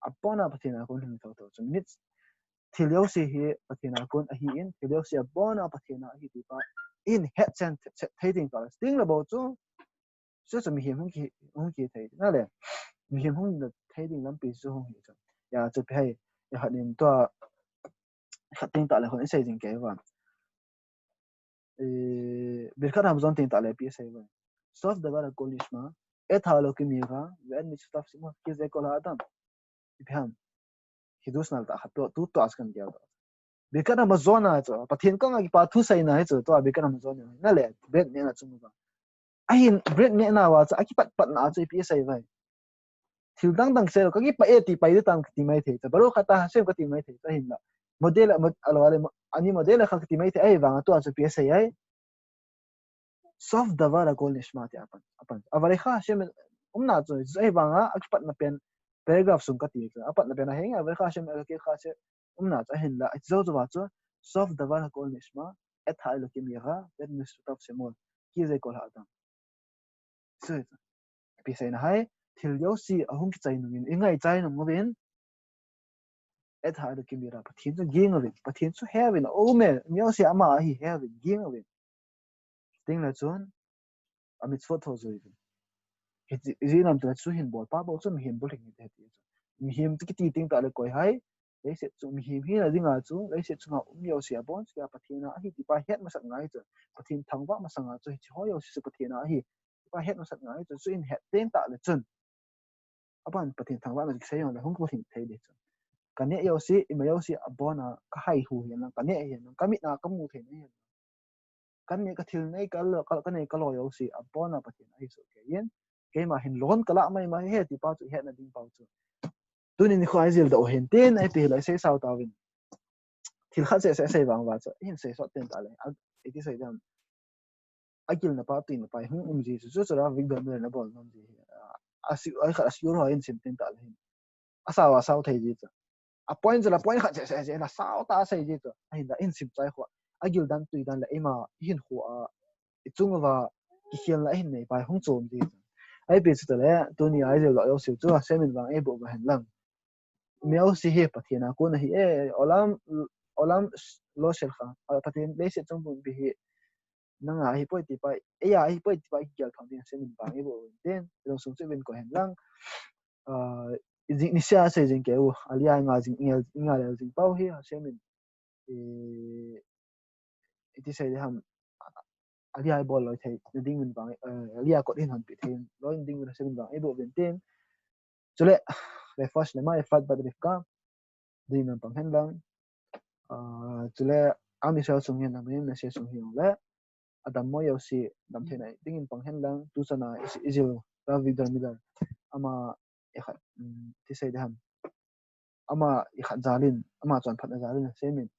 Abona Pathen a kon hung tho tho chu. Mit thil jouse hi Pathen a kon ahi in, thil jouse abona Pathen a ahi ti pa. In het chen, het chen thei ding ka. Sting la bo chu. Chu chu mihem hung ki, hung ki thei. Na le. Mihem hung thei ding lampi chu hung hi chu. Ya chu pi hai. Ya hat nin tua. Khat ting ta le hon sei ding kei va. Eh, Birkat Hamazon ting ta le pi sei va. Sof davar hakol nishma, et ha'elokim yira, ve'en mitzvotav semor, ki ze kol ha'adam. Ipi ham. Hi dus nal ta khat tu, tu, tu as kan dia. Birkat Hamazon a chu, Pathen koma kipa thu sei na hi chu, tu Birkat Hamazon na le, bread nehna chung va. Ahin bread nehna va chu, akipat pat na chu, ipi sei vai. Thil dang dang sei lo, ka kipa e ti pai di tam kati mai thei, ta Baruch ata Hashem kati mai thei, ta hin la. Model, mod-, alo, ale, mo-, ani model kha kati mai thei, ahi vang a tu a chu ipi sei ai. Sof davar hakol nishma ti apan, apan. Avarecha Hashem, umna chu, ahi vang a, akipat na pen, paragraph sung kati chu, apat na pen a heng, Avarecha Hashem, Elokecha Hashem, umna chu, ahin la, ati zo chu va chu, sof davar hakol nishma, et ha'elokim yira, ve'en mitzvotav semor, ki ze kol ha'adam. Chu, pi sei na hai, thil jouse ahung kichai nung in, i ngaichai nung uvin, et ha'elokim yira, Pathen chu ging uvin, Pathen chu he uvin, o me, mi jouse ama ahi he uvin, ging uvin. Ting le chun, a mitzvot tho jui uvin. Hiti, iji nam te chu hin bol pa bol chu mihem bol hing hiti hiti chu. Mihem ti kiti ting ta le koi hai, leiset chu mihem hina dinga chu, leiset chunga um jouse abon chu Pathen a ahi ti pa het masat ngai chu. Pathen thangvah masanga chu, hiche ho jouse chu Pathen a ahi ti pa het masat ngai chu, chu in het teng ta le chun. Aban Pathen thangvahna kisei jong le hung kibol hing thei di chu. Ka neh jouse, ima jouse abon a ka hai hu hihen lang, ka neh hihen lang, ka mit a ka mu thei na hihen lang. Ka neh ka thil nei ka lo, ka, ka nei ka lo jouse abon a Pathen ahi soh kei in. Keima hin lon ka lah mai mai e ti pa chu hetna ding pa chu. Tuni nikho a i jil doh u hen tin, ipi hile i sei sao tauvin. Thil khat seh seh sei vang uva chu, i hin sei sot ten ta le. A, iti sei dam. A gilna pa, tuina pa, hung um ji chu, chu chu la Victor Miller na bol nom ji. A, a si, a khat a si ro in sim ten ta le hin. A sao, a sao thei ji chu. A point chu la point khat seh seh seh la sao ta sei ji chu. Ahin la in sim chai kho. A gil dan, tui dan le, eima, i hin kho a, i chung uva, kikhelna ahin nei pa, hung chom ji chu. Ipi chu ta le, tuni a i jil doh jouse chu, Hashem in vang eiboh uva hen lang. Mi jouse hi Pathen a kon ahi e, olam, olam lo shelcha. A Pathen leiset chung pumpi hi nanga ahi poi ti pa, eia ahi poi ti pa kigel thang ding Hashem in vang eiboh uvin tin, lungsung chu uvin ko hen lang. Ah, i jing, nisea sei jing kei u, Aliyah i nga jing, i nga, i nga le jing pau hi Hashem in, eh, iti sei ding ham, Aliyah i bol loi thei, na ding uvin vang, eh, Aliyah kot hin honpi thei, loi ding uvin Hashem in vang eiboh uvin tin. Chule, refuah shlema, Efrat bat Rivka, ding in pang hen lang. Ah, chule, Am Israel sung hin, Am Israel sung hin le, a dammo jouse, damtheina ding in pang hen lang, tu chana i, i jil, Rav Victor Miller, ama, i khat, um, iti sei ding ham. Ama i khat jal in, ama chonphatna jal in Hashem in.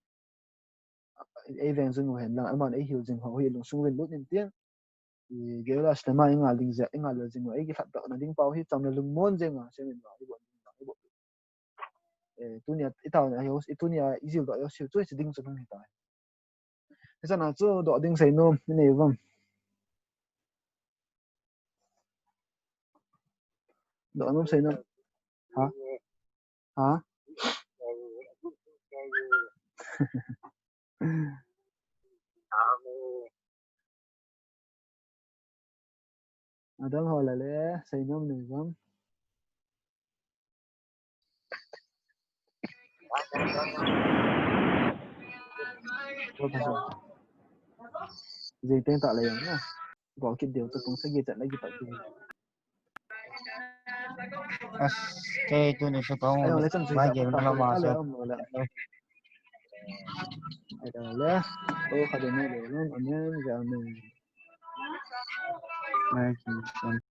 Ei veng jing u hen lang, aman ei hil jing ho hi lungsung uvin lut in tin. I geula shlema i nga ding jeh, i nga le jing u, ei kilhat doh na ding pau hi cham le lungmon jeng a Hashem in vang eiboh, vang eiboh. Eh, tunia i taona hi, i tunia i jil doh jouse chu, hiche ding chu hung hi tai. Hiche na chu doh ding sei nom, i nei uvem. Doh nom sei nom. Ha? Ha? Adang ho la le, sei nom nei uvem. Jiteng ta le yang na. Go kit deu tu tung sagi chat lagi tak tu. As, kei tuni chu kahung. Ayo le chan chu. Mai game la ma sa. Ayo le. O kha de ne le long amen ga amen. Mai game.